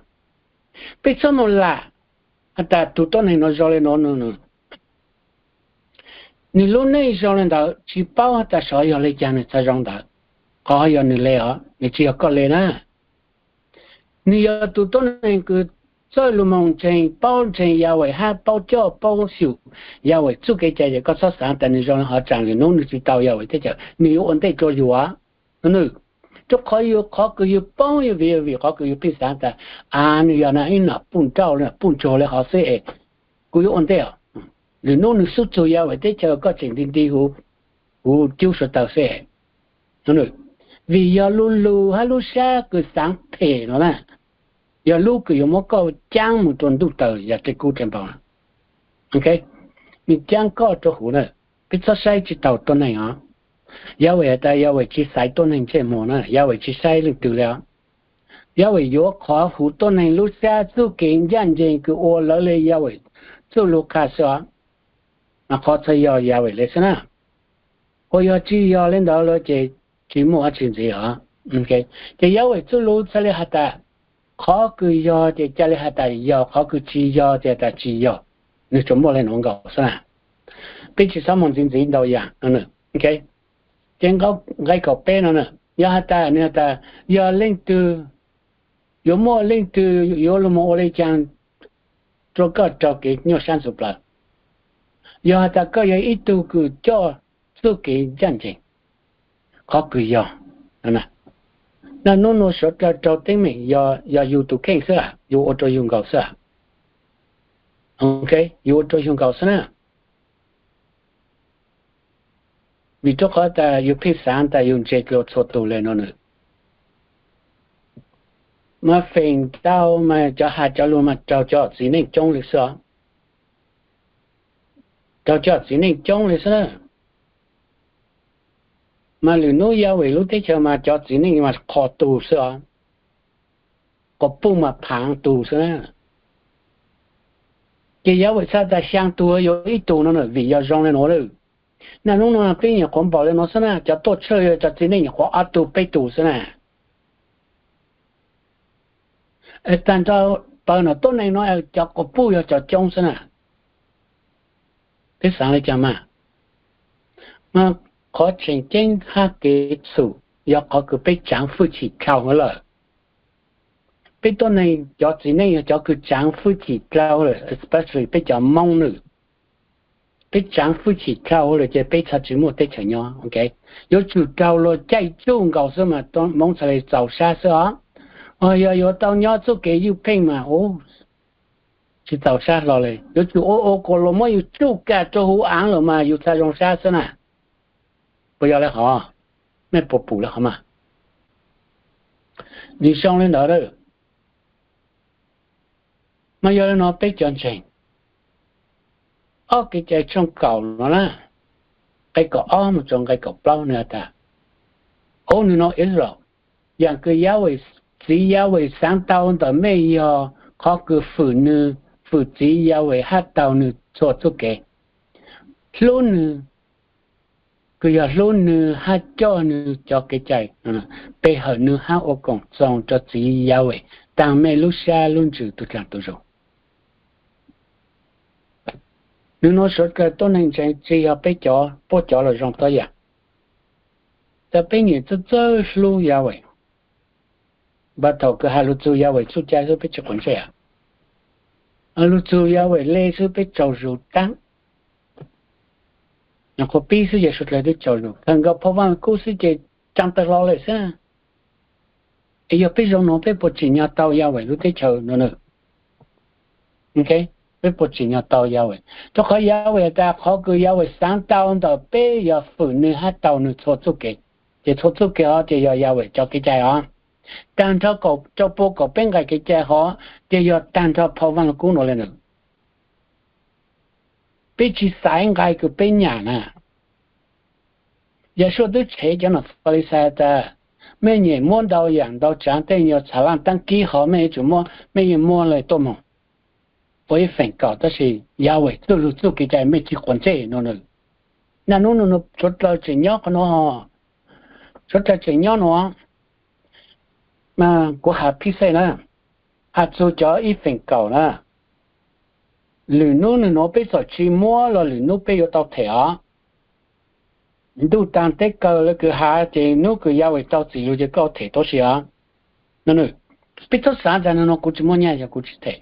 Peb txhob moog lam has tas tug tuab neeg no zoo le nuav, nwg lub neej zoo le ntawd, tsis paub has tas xyov yog le caag nwg txhaj zoo ntawd. Qhov yog nwg le os, nwg tsis yog koj le na. Nwg yog tug tuab neeg kws txawj lug moog ntseeg, paub ntseeg Yawm Vajtswv hab paub coj paub xyum Yawm Vajtswv txuj kev cai, ces koj txhob xaav tas nwg zoo le hov tsaam lwm nub nwg tsis tau Yawm Vajtswv teb chaws, nwg yuav ua ntej rua yug. Nwg, rua qhov yug, qhov kws yug poob yog vim, vim qhov kws yug pheej xaav tas, a, nwg yog ib nam puj nrauj, puj ntsuag le hov xwb es kuv yuav ua ntej os. Lwm nub nwg xub txug Yawm Vajtswv teb chaws koj tseem nti nti huv cub suav dlawg xwb. Vim yog lub lug hab lub sab kws xaav phem no na, yog lub kws yuav muab koj caab moog rua ntuj taws yog tej kub tej npau. Nwg caab koj rua huv na, peb txhob saib tsis taug tuab neeg os. Yawm Vajtswv has tas Yawm Vajtswv tsis xaiv tuab neeg ntsej muag na, Yawm Vajtswv tsis saib leej twg le os. Yawm Vajtswv yuav qhov huv tuab neeg lub sab txuj kev ncaaj nceeg kws ua lawv le Yawm Vajtswv txuj lug qha xwb os. Mas qhov txhaj yog Yawm Vajtswv le xwb na. Ua yog tsis yog le ntawd lawm ces tsis muaj dlaab tsi ntxiv os. Ces Yahweh txuj lus txhaj li has tas, qhov kws yog ces ca li has tas yog, qhov kws tsis yog ces tas tsis yog. Nwg tsuas muaj le nuav nkaus xwb na. Peb tsis xob moog ntxiv ntxiv ntau yaam. Ces nqai kaum peb no, yog has tas nwg has tas, yog leej twg, yuav muaj leej twg yuav lug moog ua le caag rua koj raug kev nyuaj sab ntxhuv plawv? Yog has tas koj yog ib tug kws coj txuj kev ncaaj nceeg, qhov kws yog, naj nub nua suav dlawg raug teeb meem yog yug tug kheej xwb, yug ua rua yug nkaus xwb. Yug ua rua yug nkaus xwb na. Vim rua qhov tas yug pheej xaav tas yug ntse dlua txhua tug le no na. Mas feem ntau mas cov has cov lug mas raug cov txiv neej coob le xwb os. Raug cov txiv neej coob le xwb na. Mas lwm nub Yahweh lub teb chaws mas cov txiv neej mas qho tug xwb os. Quas puj mas phaav tug xwb na. Ces Yahweh txhaj tas xyaa tug yuav ib tug no na, vim yog zoo le nuav lawm. Naj nub nua peb nyuam qhuav npaum le nuav xwb na, cov tuaj tshwj cov txiv neej nyuam qhuav ob tug peb tug xwb na. Taag nrho pawg nom tuab neeg no cov quas puj yog cov coob xwb na. Peb xaav le caag mas? Mas qhov tseem ceeb hab kev txhum yog qhov kws peb tsaav fwj chim dlhau lawm. Peb tuab neeg cov txiv neej yog cov kws tsaav fwj chim dlhau lawm, especially peb cov Moob nws. Peb tsaav fwj chim dlhau lawm ces peb txhaj tsis muaj teb chaws nyob. Yuav tsum raug luag caij tsuj nkaus xwb mas Moob txhaj le txaus sab xwb os. Yog yuav tau nyob txuj kev ywj pheej mas u, tsis txaus sab hlo le. Yuav tsum ua ua kuas luag muab yus tsuj kam rua huv aav lawm mas yus txhaj zoo sab xwb na. Puas yog le hov? Mej puas pum le hov mas? Nws zoo le ntawd. Mas yog le no peb cov ntseeg, ob Kev cai tshooj kaum no na, nqai kaum ob mus rua nqai kaum plaub nws has tas, ub, nws no Israel, yaam kws Yahweh, txiv Yahweh xaav tau ntawm mej yog qhov kws fwm nws, fwm txiv Yahweh hab taug nws txhua txuj kev, hlub nws, kws yog hlub nws hab coj nws cov kev cai, pe hawm nws hab ua koom txoos rua txiv Yahweh taag mej lub sab lub ntsws tug dlaag tug zug. Nws nua suav dlawg tuab neeg ntseeg tsi yog peb cov puab cov lug zoo tuab yaam. Txawm peb nyiam txawj txawj hlub Yahweh, npaum thaum kws has lug txug Yahweh txuj cai xwb peb tsi quav ntsej. Lug txug Yahweh le xwb peb tsaug zug taab. Nyuam qhuav pib xwb ces suav dlawg twb tsaug zug, kawg nkaus phau Vaaj Lug Kub xwb ces tsaa tawg hlo lawm xwb. Es yog peb zoo nuav peb puas tsim nyog tau Yahweh lub teb chaws no na? Peb puas tsim nyog tau Yahweh? Rua qhov Yahweh has tas qhov kws Yahweh xaav tau ntawm peb yog fwm nws hab taug nws txhua txuj kev. Ces txhua txuj kev hov ces yog Yahweh cov kev cai os. Taag nrho rau pua kaum peb nqai kev cai hov ces yog taag nrho phau Vaaj Lug Kub nuav le ntawd. Peb tsi xaiv nqai kws peb nyam na. Yahshua twb tshev cov nom Falixais tas, mej nyiam muab ntau yaam ntau tsaav tej nyuas txham laaj taab kib hov mej yuav tsum muab, mej yeej muab le tuaj moog ua ib feem kaum, tab sis Yahweh txuj lug txuj kev cai mej tsi quav ntsej no na. Naj nub nua suav dlawg tseem nyob qhov nuav, suav dlawg tseem nyob nuav. Kuv has phij xej na, has txug cov ib feem kaum na, lwm nub nwg nuav peb txawm tsi muab los lwm nub peb yuav tau them os. Ntuj taag teb kawg le kws has ces nub kws Yahweh rau txim lug ces koj them tuab si os. Peb txhob xaav tas nub nuav kuv tsi muaj nyaj yog kuv tsi them.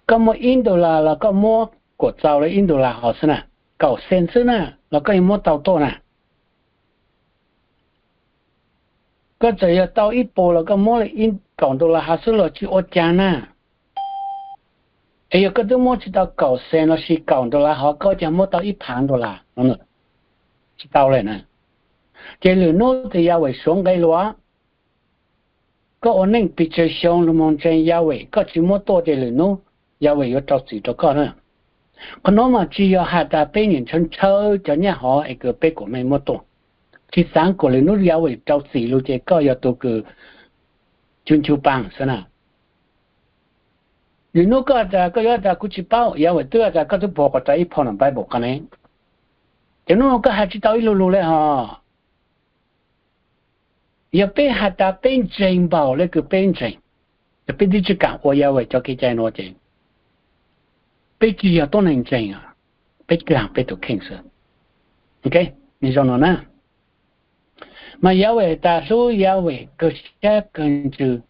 Koj muaj ib ntu las los koj muab kuam txaus le ib ntu las hov xwb na, kaum xees xwb na los koj yeej muab tau tuaj na. Koj txawm yog tau ib puas los koj muab le kaum ntu las hov xwb los tsi ua caag na. Es yog koj twb muab tsi tau kaum xees lossis kaum ntu las hov koj caag muab tau ib phaav ntu las? Tsi tau le na. Ces lwm nub tes Yahweh suav nqe lug, koj ua neej pes tsawg xyoo lug moog ntseeg Yahweh koj tsi muab tuaj ces lwm nub Yahweh yuav rau txim rau koj na. Qhov nuav mas tsi yog has tas peb nyiam ntshaw ntshaw cov nyaj hov es kws peb kuam mej muab tuaj, tsi xaav kuas lwm nub Yahweh rau txim lug ces koj yog tug kws chu nchu paas xwb na. Lwm nub koj has tas, koj yuav has tas kuv tsi paub, Yahweh twb has tas koj twb puag quas tas ib phau nom Bible qhov ne. Ces nub nua koj has tsi tau ib lug lug le hov. Yog peb has tas peb ntseeg npaum le kws peb ntseeg, yog peb twb tsis kaam ua Yahweh cov kev cai nuav ces peb tsis yog tuab neeg ntseeg, peb dlaag peb tug kheej xwb. Zoo nuav na, mas Yahweh tas hlub Yahweh kawg sab kawg ntsws,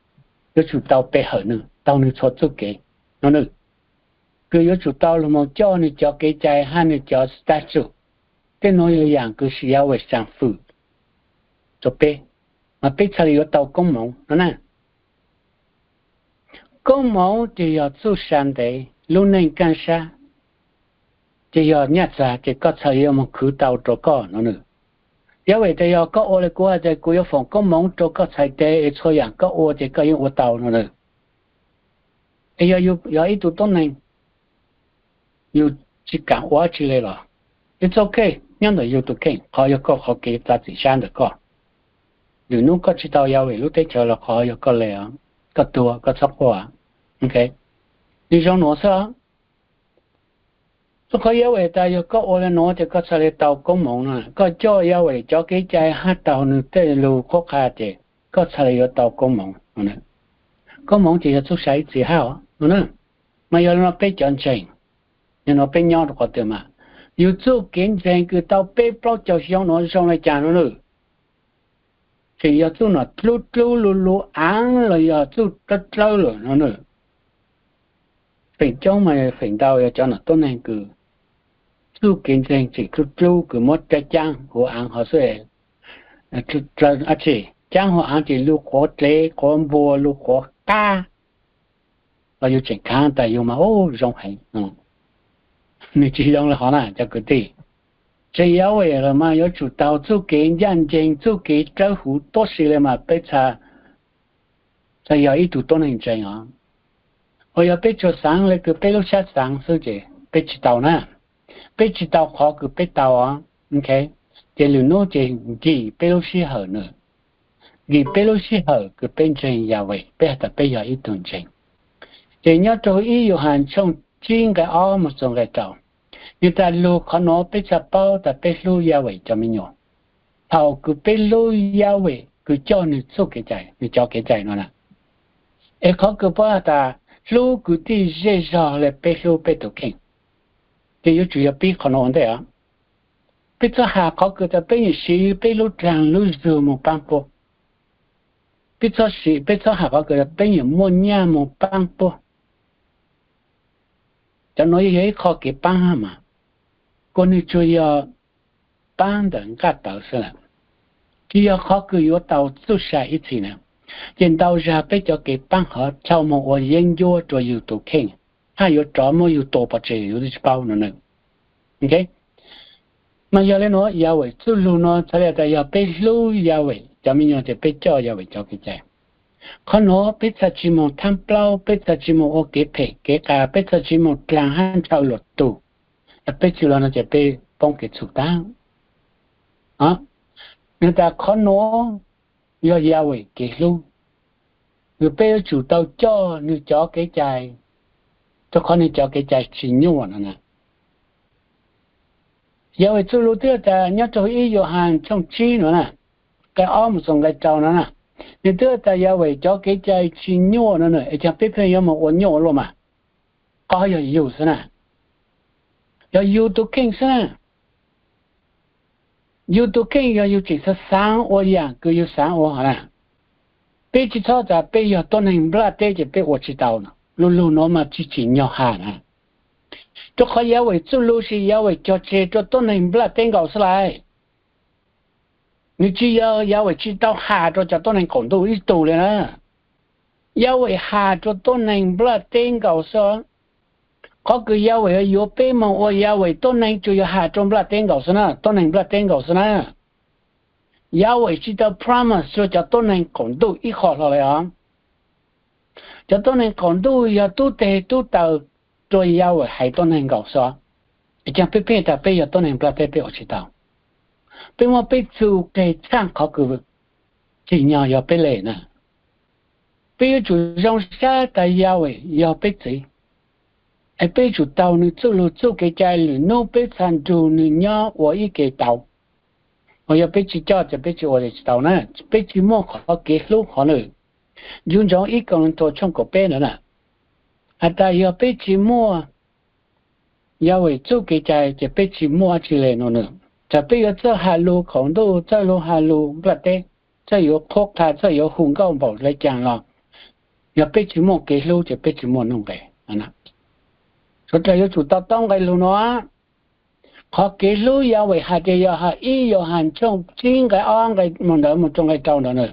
yuav tsum tau pe hawm nwg, taug nwg txhua txuj kev no, kws yuav tsum tau lug moog coj nwg cov kev cai hab nwg cov statute. Tej nuav yog yaam kws Yahweh saam fwm rua peb, mas peb txhad le yuav tau koob moov no na. Koob moov ces yog txuj sa ntev, lub neej kaaj sab ces yog nyaj txag ces koj txhad le yuav moog khwv tau rua koj no. Yahweh tas yog koj ua le kuv has tas kuv yuav foom koob moov rua koj txhais tes es txhua yaam koj ua ces koj yeej ua tau no. Es yog yus yog ib tug tuab neeg, yus tsis kaam ua dlaab tsi le los, it's okay, nyob ntawm yus tug kheej, qhov yog koj qhov kev txav txim sab ntawm koj. Lwm nub koj tsis tau Yahweh lub teb chaws los qhov yog koj le, koj tuag koj txhob quaj. Nwg zoo nuav xwb. Rua qhov Yahweh tas yog koj ua le nuav ces koj txhad le tau koob moov no, koj coj Yahweh cov kev cai hab taug nwg tej lug qhuab qha ces koj txhad le yuav tau koob moov. Koob moov ces yog txuj sa ib txhis hab no na. Mas yog le nuav peb cov ntseeg, yog nuav peb nyob rua qhov twg mas, yus txuj kev ntseeg kws tau peb plaub caug xyoo nuav zoo le caag no na, tseem yog txuj nom dlub dlub lug lug aav los yog txuj dlawb dlawb lawm no na. Feem coob mas feem ntau yog cov nom tuab neeg kws txuj kev ntseeg tseem dlub dlub kws muab caab caab huv aav hov xwb. Caab huv aav ces lug quav dlev quav npua lug quav qab los yus tseem khav tas yus mas ub zoo heev. Nwg tsis zoo le hov na cov kwv tij. Tseem Yahweh los mas yuav tsum taug txuj kev ncaj nceeg txuj kev dlawb huv tuab si le mas peb txhad yog ib tug tuab neeg ntseeg os. Uas yog peb tsuas xaav le kws peb lub sab xaav xwb ces peb tsis tau na. Peb tsis tau qhov kws peb tau os. Ces lwm nub ces nkim peb lub sij hawm na, nkim peb lub sij hawm kws peb ntseeg Yahweh, peb has tas peb yog ib tug ntseeg. Ces nyob rua ib Yauhas tshooj tsib nqai ob moog txug nqai rau, nwg tas lug qhov nuav peb txhad paub tas peb hlub Yahweh cov me nyuam, thaum kws peb hlub Yahweh kws coj nwg txuj kev cai, nwg cov kev cai no na. Es qhov kws puab has tas hlub kwv tij zej zog le peb hlub peb tug kheej, ces yuav tsum yog pib qhov nuav ua ntej os. Peb txhob has qhov kws tas peb nyiam siv peb lub dlaag lub zug moog paab puab. Peb txhob siv, peb txhob has qhov kws tas peb nyiam muaj nyaj moog paab puab. Cov nuav yog ib qho kev paab hab mas, kuas nwg tsuas yog paab ntawm nqaj tawv xwb lawm, tsis yog qhov kws yuav tau txuj sa ib txhis na. Ces ntau zag peb cov kev paab hov dhau moog ua yeeb ncuab rua yug tug kheej, hab yuav rov muab yug tua pov tseg yug twb tsis paub no na. Mas yog le nuav Yahweh txuj lug nuav txhad le tas yog peb hlub Yahweh cov me nyuam ces peb coj Yahweh cov kev cai. Qhov nuav peb txhad tsis moog thaab plaub, peb txhad tsis moog ua kev phem kev qas, peb txhad tsis moog dlaag hab ntshaw luam tug, peb tsis ua no ces peb poob kev txhum tag. Nwg tas qhov nuav yog Yahweh kev hlub, kws peb yuav tsum tau coj nwg cov kev cai, rua qhov nwg cov kev cai tsis nyuaj no na. Yahweh txuj lug twb tas nyob rua ib Yauhas tshooj tsib nuav na, nqai ob moog txug nqai rau no na, nwg twb tas Yahweh cov kev cai tsis nyuaj no na, es caag peb pheej yuav moog ua nyuaj luaj mas. Qhov yog yug xwb na, yog yug tug kheej xwb na. Yug tug kheej yog yug tseem xaav xaav ua yaam kws yug xaav ua hov na. Peb tsis txhob tas peb yog tuab neeg nplaj teb ces peb ua tsis tau no, lug lug nuav mas tsis tsim nyog has na. Rua qhov Yahweh txuj lug sis Yahweh cog tseg rua tuab neeg nplaj teb nkaus xwb lais. Nwg tsis yog, Yahweh tsis tau has rua cov tuab neeg qaum ntuj ib tug le na. Yahweh has rua tuab neeg nplaj teb nkaus xwb. Qhov kws Yahweh yuav yuav peb moog ua Yahweh tuab neeg tsuas yog has rua nplaj teb nkaus xwb na, tuab neeg nplaj teb nkaus xwb na. Yahweh tsis tau promise rua cov tuab neeg qaum ntuj ib qho hlo le os. Cov tuab neeg qaum ntuj yog tub teg tub taw rua Yahweh haiv tuab neeg nkaus xwb. Es caag peb pheej tas peb yog tuab neeg nplaj teb peb ua tsis tau. Peb muab peb txuj keg tshaaj qhov kws tsim nyog yog peb le na. Peb yuav tsum zoo sab tas Yahweh yog peb txiv, es peb yuav tsum taug nwg txuj lug txuj kev cai lwm nub peb txhad nrug nwg nyob ua ib ke tau. Yog peb tsis coj ces peb tsis ua li tsis tau na, peb tsis muaj qhov kev hlub qhov nws. Ncu ntsoov ib Kauleethaus tshooj kaum peb ntawd na, has tas yog peb tsis muaj Yahweh txuj kev cai ces peb tsis muaj dab tsi li no nws. Txawm peb yuav txawj has lus qaum ntuj, txawj lug has lus nplaj teb, txawj yuav qhuab qha, txawj yuav hu nkauj npaum le caag los, yog peb tsis muaj kev hlub ces peb tsis muaj nuj nqes. Sawv daws yuav tsum to taub nqe lug no. Qhov kev hlub Yahweh hais tias yog has ib Yauhas tshooj tsib nqe ob nqe mus ntawd mus rau nqe rau ntawd na.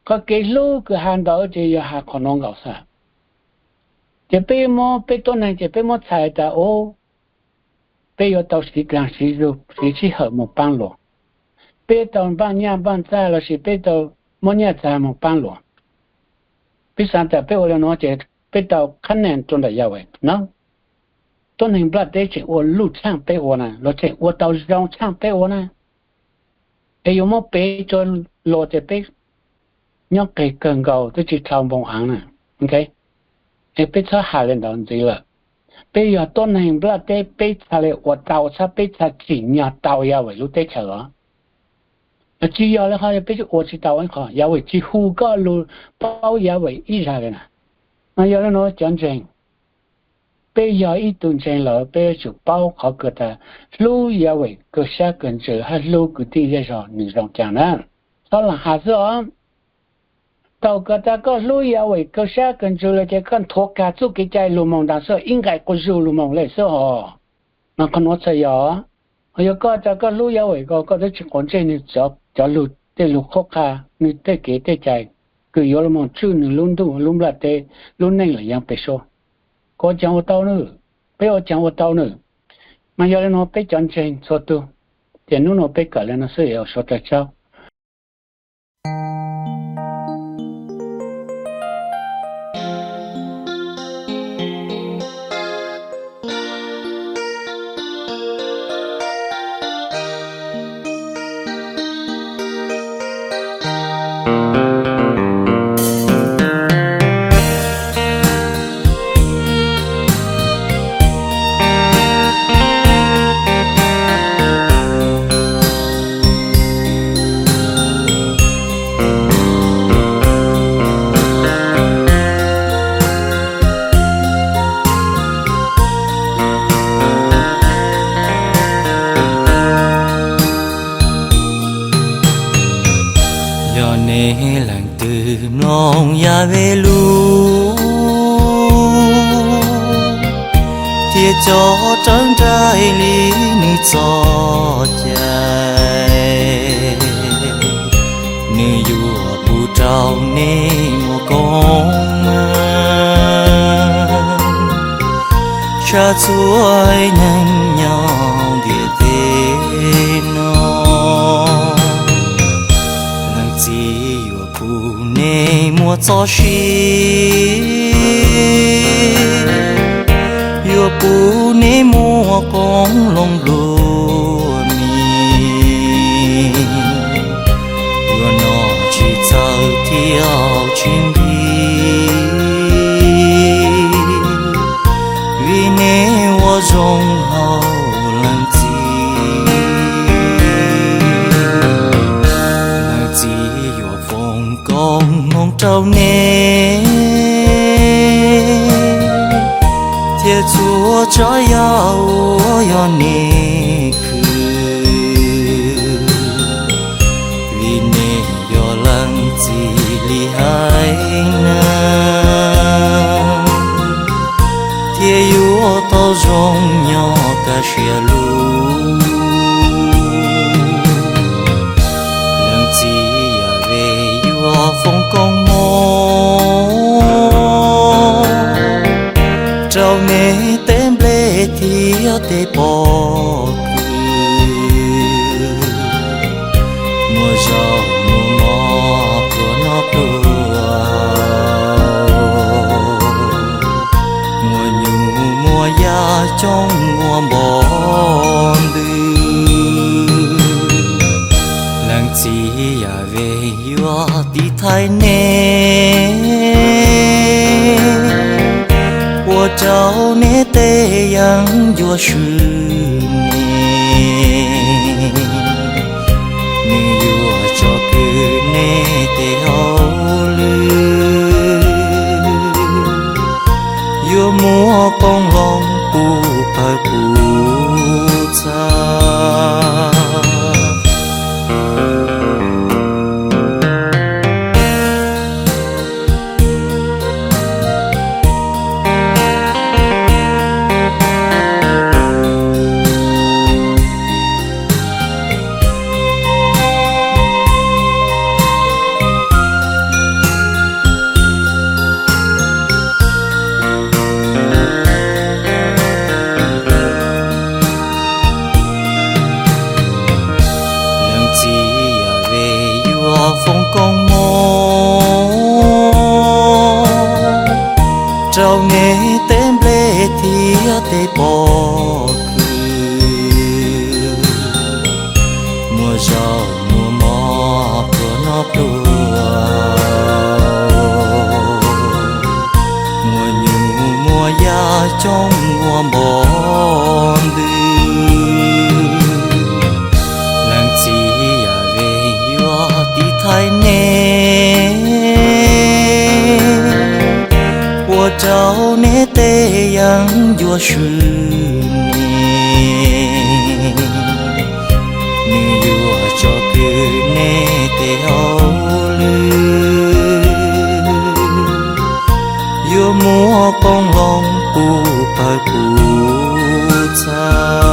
Qhov kev hlub kws has ntawd ces yog has qhov nuav nkaus xwb. Ces peb muab peb tuab neeg ces peb muab txhais tas u, peb yuav tau siv dlaag siv zug siv sij hawm mus paab luag. Peb tau npaaj nyaj npaaj txag lossis peb tau muab nyaj txag mus paab luag. Peb xaav tas peb ua le nuav ces peb tau qhab nees rua ntawm Yahweh no. Tuab neeg nplaj teb tseem ua luj tshaaj peb ua na, luag tseem ua tau zoo tshaaj peb ua na. Es yuav muab piv rua luag tias peb nyob qis kawg nkaus twb tsis dhau npoo aav na. Es peb txhob has le ntawd ntxiv lawm. Peb yog tuab neeg nplaj teb peb txhaj le ua tau, txhob peb txhaj tsim nyog tau Yahweh lub teb chaws os. Tsis yog le qhov yog peb ua tsis tau ib qho, Yahweh tsis hu koj lug paub Yahweh ib zag li na. Mas yog le nuav cov ntseeg, peb yog ib tug ntseeg lawm peb yuav tsum paub qhov kws tas hlub Yahweh kawg sab kawg ntsws hab hlub kwv tij zej zog nws zoo caag na. Txhob lam has xwb os. Thaum kws tas koj hlub Yahweh kawg sab kawg ntsws lawm ces koj nthuav kag txuj kev cai lug moog ntaag xwb, ib nqai quas zug lug moog le xwb hos. Mas qhov nuav txhaj yog, hos yog koj tas koj hlub Yahweh ko koj twb tsis quav ntsej nwg cov lug tej lug qhuab qha, nwg tej kev tej cai kws yuav lug moog tswj nwg lub ntuj lub nplaj teb, lub neej lawm yaav pem suab. Koj ua caag ua tau na, peb ua caag ua tau na. Mas yog le nuav peb cov ntseeg txhua tug, ces nub nuav peb kawm le nuav xwb es sawv daws tsaug. Yog nej leej twg mloog Yahweh lub, thiab coj rawv nraim li nws txoj cai, nws yuav pub rau nej muaj koob meej, tshaj txhua neeg nyob ntiaj teb no. Leej Txiv yuav pub nej muaj txoj sia, yuav pub nej muaj qoob loo nplua mis, yuav noj tsis txawv thiab tsis nqhis, vim nej ua zoo hauv leej txiv. Leej txiv yuav foom koob hmoov rau nej thiab txhua tsav yam uas yog nej khwv, vim nej yog leej txiv li haiv neeg thiab yuav tau zoo nyob kaj siab lug. Leej Txiv Yahweh yuav foom koob hmoov rau nej tej nplej thiab tej pob kws, muaj zaub muaj mov pluas noj pluas, muaj nyuj muaj yaj coob muaj npoo ntws. Leej Txiv Yahweh yuav tiv thaiv nej, ua rau nej tej yeeb ncuab swb nej, Nws yuav tso kwm nej tej hauj lwm, yuav muab qoob loo puv pawg puv txha. Leej txiv Yas Ves yuav foom koob hmoov rau nej tej nplej thiab tej pob kws, muaj zaub muaj mov pluas noj pluas, muaj nyuj muaj yaj coob ua npo ntws. Leej txiv Yas Ves yuav tiv thaiv nej, ua rau nej tej yeeb ncuab swb nej. Nws yuav tso kwm nej tej hauj lwm, yuav muab qoob loo puv pawg puv txha.